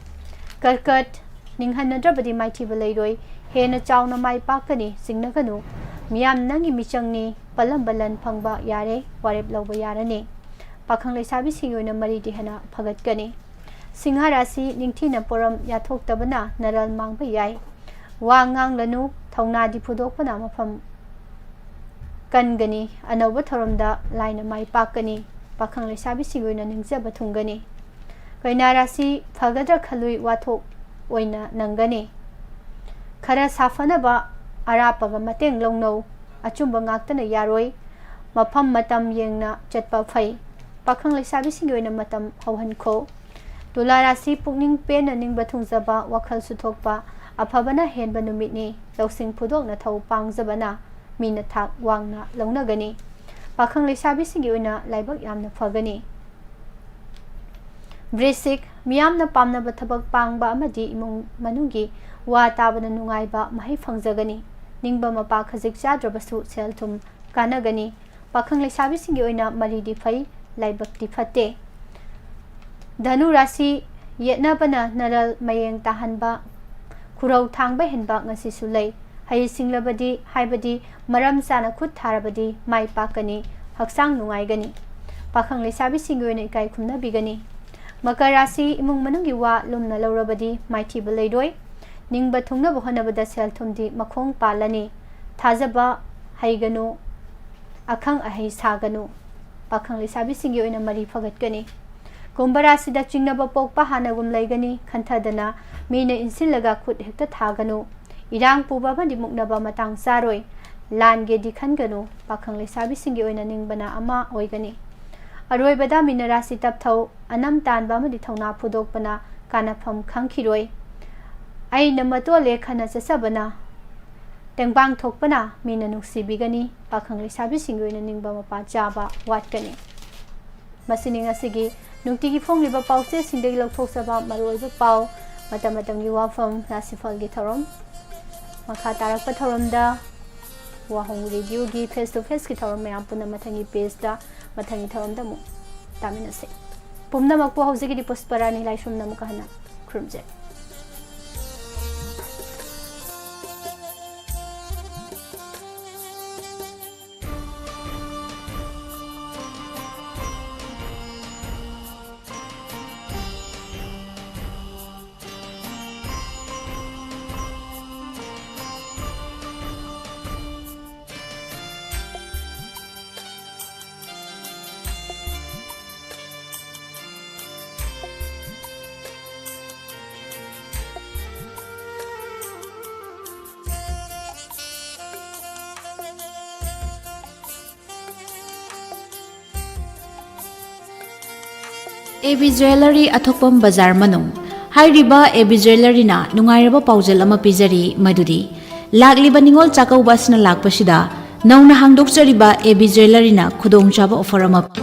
ꯀꯔꯀꯠ, ꯅꯤꯡꯍꯟꯅꯗ꯭ꯔꯕꯗꯤ ꯃꯥꯏꯊꯤꯕ ꯂꯩꯔꯣꯏ꯫ ꯍꯦꯟꯅ ꯆꯥꯎꯅ ꯃꯥꯏ ꯄꯥꯛꯀꯅꯤ, ꯆꯤꯡꯅꯒꯅꯨ꯫ ꯃꯤꯌꯥꯝ ꯅꯪꯒꯤ ꯃꯤꯆꯪꯅꯤ, ꯄꯜꯂꯝꯕ ꯂꯟ ꯐꯪꯕ ꯌꯥꯔꯦ, ꯋꯥꯔꯦꯞ ꯂꯧꯕ ꯌꯥꯔꯅꯤ꯫ ꯄꯥꯈꯪ ꯂꯩꯁꯥꯕꯤꯁꯤꯡꯒꯤ ꯑꯣꯏꯅ ꯃꯔꯤꯗꯤ ꯍꯦꯟꯅ ꯐꯒꯠꯀꯅꯤ꯫ ꯁꯤꯡꯍ ꯔꯥꯁꯤ, ꯅꯤꯡꯊꯤꯅ ꯄꯣꯔꯝ ꯌꯥꯊꯣꯛꯇꯕꯅ ꯅꯔꯜ ꯃꯥꯡꯕ ꯌꯥꯏ꯫ ꯋꯥ ꯉꯥꯡꯂꯅꯨ, ꯊꯧꯅꯥꯗꯤ ꯐꯨꯗꯣꯛꯄꯅ ꯃꯐꯝ ꯀꯟꯒꯅꯤ꯫ ꯑꯅꯧꯕ ꯊꯧꯔꯝꯗ ꯂꯥꯏꯅ ꯃꯥꯏ ꯄꯥꯛꯀꯅꯤ꯫ ꯄꯥꯈꯪ ꯂꯩꯁꯥꯕꯤꯁꯤꯡꯒꯤ ꯑꯣꯏꯅ ꯅꯤꯡꯖꯕ ꯊꯨꯡꯒꯅꯤ꯫ ꯀꯩꯅꯥ ꯔꯥꯁꯤ ꯐꯒꯗ꯭ꯔꯥ ꯈꯜꯂꯨꯏ, ꯋꯥꯊꯣꯛ ꯑꯣꯏꯅ ꯅꯪꯒꯅꯤ꯫ ꯈꯔ ꯁꯥꯐꯅꯕ ꯑꯔꯥꯞꯄꯒ ꯃꯇꯦꯡ ꯂꯧꯅꯧ, ꯑꯆꯨꯝꯕ ꯉꯥꯛꯇꯅ ꯌꯥꯔꯣꯏ꯫ ꯃꯐꯝ ꯃꯇꯝ ꯌꯦꯡꯅ ꯆꯠꯄ ꯐꯩ꯫ ꯄꯥꯈꯪ ꯂꯩꯁꯥꯕꯤꯁꯤꯡꯒꯤ ꯑꯣꯏꯅ ꯃꯇꯝ ꯍꯧꯍꯟꯈꯣ꯫ ꯇꯨꯂꯥ ꯔꯥꯁꯤ ꯄꯨꯛꯅꯤꯡ ꯄꯦꯟꯅ ꯅꯤꯡꯕ ꯊꯨꯡꯖꯕ, ꯋꯥꯈꯜꯁꯨ ꯊꯣꯛꯄ, ꯑꯐꯕꯅ ꯍꯦꯟꯕ ꯅꯨꯃꯤꯠꯅꯤ꯫ ꯂꯧꯁꯤꯡ ꯐꯨꯗꯣꯛꯅ ꯊꯧ ꯄꯥꯡꯖꯕꯅ ꯃꯤꯅ ꯊꯥꯛ ꯋꯥꯡꯅ ꯂꯧꯅꯒꯅꯤ꯫ ꯄꯥꯈꯪ ꯂꯩꯁꯥꯕꯤꯁꯤꯡꯒꯤ ꯑꯣꯏꯅ ꯂꯥꯏꯕꯛ ꯌꯥꯝꯅ ꯐꯒꯅꯤ꯫ ꯕ꯭ꯔꯤꯁꯤꯛ, ꯃꯤꯌꯥꯝꯅ ꯄꯥꯝꯅꯕ ꯊꯕꯛ ꯄꯥꯡꯕ ꯑꯃꯗꯤ ꯏꯃꯨꯡ ꯃꯅꯨꯡꯒꯤ ꯋꯥ ꯇꯥꯕꯅ ꯅꯨꯡꯉꯥꯏꯕ ꯃꯍꯩ ꯐꯪꯖꯒꯅꯤ꯫ ꯅꯤꯡꯕ ꯃꯄꯥ ꯈꯖꯤꯛ ꯆꯥꯗ꯭ꯔꯕꯁꯨ ꯁꯦꯜ ꯊꯨꯝ ꯀꯥꯟꯅꯒꯅꯤ꯫ ꯄꯥꯈꯪ ꯂꯩꯁꯥꯕꯤꯁꯤꯡꯒꯤ ꯑꯣꯏꯅ ꯃꯔꯤꯗꯤ ꯐꯩ, ꯂꯥꯏꯕꯛꯇꯤ ꯐꯠꯇꯦ꯫ ꯙꯅꯨ ꯔꯥꯁꯤ, ꯌꯦꯠꯅꯕꯅ ꯅꯔꯜ ꯃꯌꯦꯡ ꯇꯥꯍꯟꯕ, ꯈꯨꯔꯧ ꯊꯥꯡꯕ ꯍꯦꯟꯕ ꯉꯁꯤꯁꯨ ꯂꯩ꯫ ꯍꯩ ꯁꯤꯡꯂꯕꯗꯤ, ꯍꯥꯏꯕꯗꯤ ꯃꯔꯝ ꯆꯥꯅ ꯈꯨꯠ ꯊꯥꯔꯕꯗꯤ ꯃꯥꯏ ꯄꯥꯛꯀꯅꯤ, ꯍꯛꯆꯥꯡ ꯅꯨꯡꯉꯥꯏꯒꯅꯤ꯫ ꯄꯥꯈꯪ ꯂꯩꯁꯥꯕꯤꯁꯤꯡꯒꯤ ꯑꯣꯏꯅ ꯏꯀꯥꯏ ꯈꯨꯝꯅꯕꯤꯒꯅꯤ꯫ ꯃꯀꯔ ꯔꯥꯁꯤ, ꯏꯃꯨꯡ ꯃꯅꯨꯡꯒꯤ ꯋꯥ ꯂꯨꯝꯅ ꯂꯧꯔꯕꯗꯤ ꯃꯥꯏꯊꯤꯕ ꯂꯩꯔꯣꯏ꯫ ꯅꯤꯡꯕ ꯊꯨꯡꯅꯕ ꯍꯣꯠꯅꯕꯗ ꯁꯦꯜ ꯊꯨꯝꯗꯤ ꯃꯈꯣꯡ ꯄꯥꯜꯂꯅꯤ꯫ ꯊꯥꯖꯕ ꯍꯩꯒꯅꯨ, ꯑꯈꯪ ꯑꯍꯩ ꯁꯥꯒꯅꯨ꯫ ꯄꯥꯈꯪ ꯂꯩꯁꯥꯕꯤꯁꯤꯡꯒꯤ ꯑꯣꯏꯅ ꯃꯔꯤ ꯐꯒꯠꯀꯅꯤ꯫ ꯀꯨꯝꯚ ꯔꯥꯁꯤꯗ ꯆꯤꯡꯅꯕ ꯄꯣꯛꯄ ꯍꯥꯟꯅꯒꯨꯝ ꯂꯩꯒꯅꯤ꯫ ꯈꯟꯊꯗꯅ ꯃꯤꯅ ꯏꯟꯁꯤꯜꯂꯒ ꯈꯨꯠ ꯍꯦꯛꯇ ꯊꯥꯒꯅꯨ꯫ ꯏꯔꯥꯡ ꯄꯨꯕ ꯑꯃꯗꯤ ꯃꯨꯛꯅꯕ ꯃꯇꯥꯡ ꯆꯥꯔꯣꯏ꯫ ꯂꯥꯟꯒꯦꯗꯤ ꯈꯟꯒꯅꯨ꯫ ꯄꯥꯈꯪ ꯂꯩꯁꯥꯕꯤꯁꯤꯡꯒꯤ ꯑꯣꯏꯅ ꯅꯤꯡꯕꯅ ꯑꯃ ꯑꯣꯏꯒꯅꯤ꯫ ꯑꯔꯣꯏꯕꯗ ꯃꯤꯅ ꯔꯥꯁꯤ ꯇꯞꯊꯧ, ꯑꯅꯝ ꯇꯥꯟꯕ ꯑꯃꯗꯤ ꯊꯧꯅꯥ ꯐꯨꯗꯣꯛꯄꯅ ꯀꯥꯟꯅꯐꯝ ꯈꯪꯈꯤꯔꯣꯏ꯫ ꯑꯩꯅ ꯃꯇꯣꯜꯂꯦ ꯈꯟꯅ ꯆꯠꯆꯕꯅ, ꯇꯦꯡꯕꯥꯡ ꯊꯣꯛꯄꯅ ꯃꯤꯅ ꯅꯨꯡꯁꯤꯕꯤꯒꯅꯤ꯫ ꯄꯥꯈꯪ ꯂꯩꯁꯥꯕꯤꯁꯤꯡꯒꯤ ꯑꯣꯏꯅ ꯅꯤꯡꯕ ꯃꯄꯥ ꯆꯥꯕ ꯋꯥꯠꯀꯅꯤ꯫ ꯃꯁꯤꯅꯤ ꯉꯁꯤꯒꯤ ꯅꯨꯡꯇꯤꯒꯤ ꯐꯣꯡꯂꯤꯕ ꯄꯥꯎꯆꯦꯁꯤꯡꯗꯒꯤ ꯂꯧꯊꯣꯛꯆꯕ ꯃꯔꯨꯑꯣꯏꯕ ꯄꯥꯎ꯫ ꯃꯇꯝ ꯃꯇꯝꯒꯤ ꯋꯥꯐꯝ, ꯔꯥꯁꯤꯐꯜꯒꯤ ꯊꯧꯔꯝ꯫ ꯃꯈꯥ ꯇꯥꯔꯛꯄ ꯊꯧꯔꯝꯗ ꯋꯥꯍꯣꯡ ꯔꯦꯗꯤꯑꯣꯒꯤ face to faceꯀꯤ ꯊꯧꯔꯝ ꯃꯌꯥꯝ ꯄꯨꯟꯅ ꯃꯊꯪꯒꯤ pageꯇ, ꯃꯊꯪꯒꯤ ꯊꯧꯔꯝꯗ ꯑꯃꯨꯛ ꯇꯥꯃꯤꯟꯅꯁꯦ꯫ ꯄꯨꯝꯅꯃꯛꯄꯨ ꯍꯧꯖꯤꯛꯀꯤꯗꯤ ꯄꯨꯁꯄꯔꯥꯅꯤ ꯂꯥꯏꯁ꯭ꯔꯝꯅ ꯑꯃꯨꯛꯀ ꯍꯟꯅ ꯈꯨꯔꯨꯝꯖꯔꯤ꯫ ꯑꯦ ꯕꯤ ꯖ꯭ꯋꯦꯂꯔꯤ, ꯑꯊꯣꯛꯄꯝ ꯕꯖꯥꯔ ꯃꯅꯨꯡ꯫ ꯍꯥꯏꯔꯤꯕ ꯑꯦ ꯕꯤ ꯖ꯭ꯋꯦꯂꯔꯤꯅ ꯅꯨꯡꯉꯥꯏꯔꯕ ꯄꯥꯎꯖꯦꯜ ꯑꯃ ꯄꯤꯖꯔꯤ, ꯃꯗꯨꯗꯤ ꯂꯥꯛꯂꯤꯕ ꯅꯤꯉꯣꯜ ꯆꯥꯛꯀꯧꯕ ꯑꯁꯤꯅ ꯂꯥꯛꯄꯁꯤꯗ ꯅꯧꯅ ꯍꯥꯡꯗꯣꯛꯆꯔꯤꯕ ꯑꯦ ꯕꯤ ꯖ꯭ꯋꯦꯂꯔꯤꯅ ꯈꯨꯗꯣꯡꯆꯥꯕ offer ꯑꯃ ꯄꯤ꯫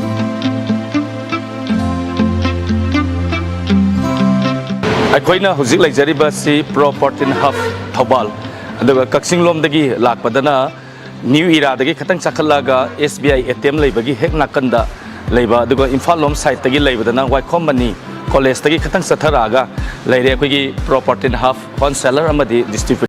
ꯑꯩꯈꯣꯏꯅ ꯍꯧꯖꯤꯛ ꯂꯩꯖꯔꯤꯕ ꯑꯁꯤ ꯄ꯭ꯔꯣ ꯄ꯭ꯔꯣꯇꯤꯟ ꯍꯕ ꯊꯧꯕꯥꯜ, ꯑꯗꯨꯒ ꯀꯛꯆꯤꯡ ꯂꯣꯝꯗꯒꯤ ꯂꯥꯛꯄꯗꯅ ꯅ꯭ꯌꯨ ꯏꯔꯥꯗꯒꯤ ꯈꯤꯇꯪ ꯆꯥꯈꯠꯂꯛꯑꯒ S B I A T M ꯂꯩꯕꯒꯤ ꯍꯦꯛ ꯅꯥꯀꯟꯗ ꯂꯩꯕ, ꯑꯗꯨꯒ ꯏꯝꯐꯥꯜ ꯂꯣꯝ ꯁꯥꯏꯠꯇꯒꯤ ꯂꯩꯕꯗꯅ ꯋꯥꯏꯈꯣꯝ ꯃꯅꯤ ꯀꯣꯂꯦꯖꯇꯒꯤ ꯈꯤꯇꯪ ꯆꯠꯊꯔꯛꯑꯒ ꯂꯩꯔꯦ ꯑꯩꯈꯣꯏꯒꯤ ꯄ꯭ꯔꯣ ꯄ꯭ꯔꯣꯇꯤꯟ ꯍꯕ ꯍꯣꯜꯁꯦꯂꯔ ꯑꯃꯗꯤ ꯗꯤꯁꯇ꯭ꯔꯤꯕ꯭ꯌꯨꯇꯔ꯫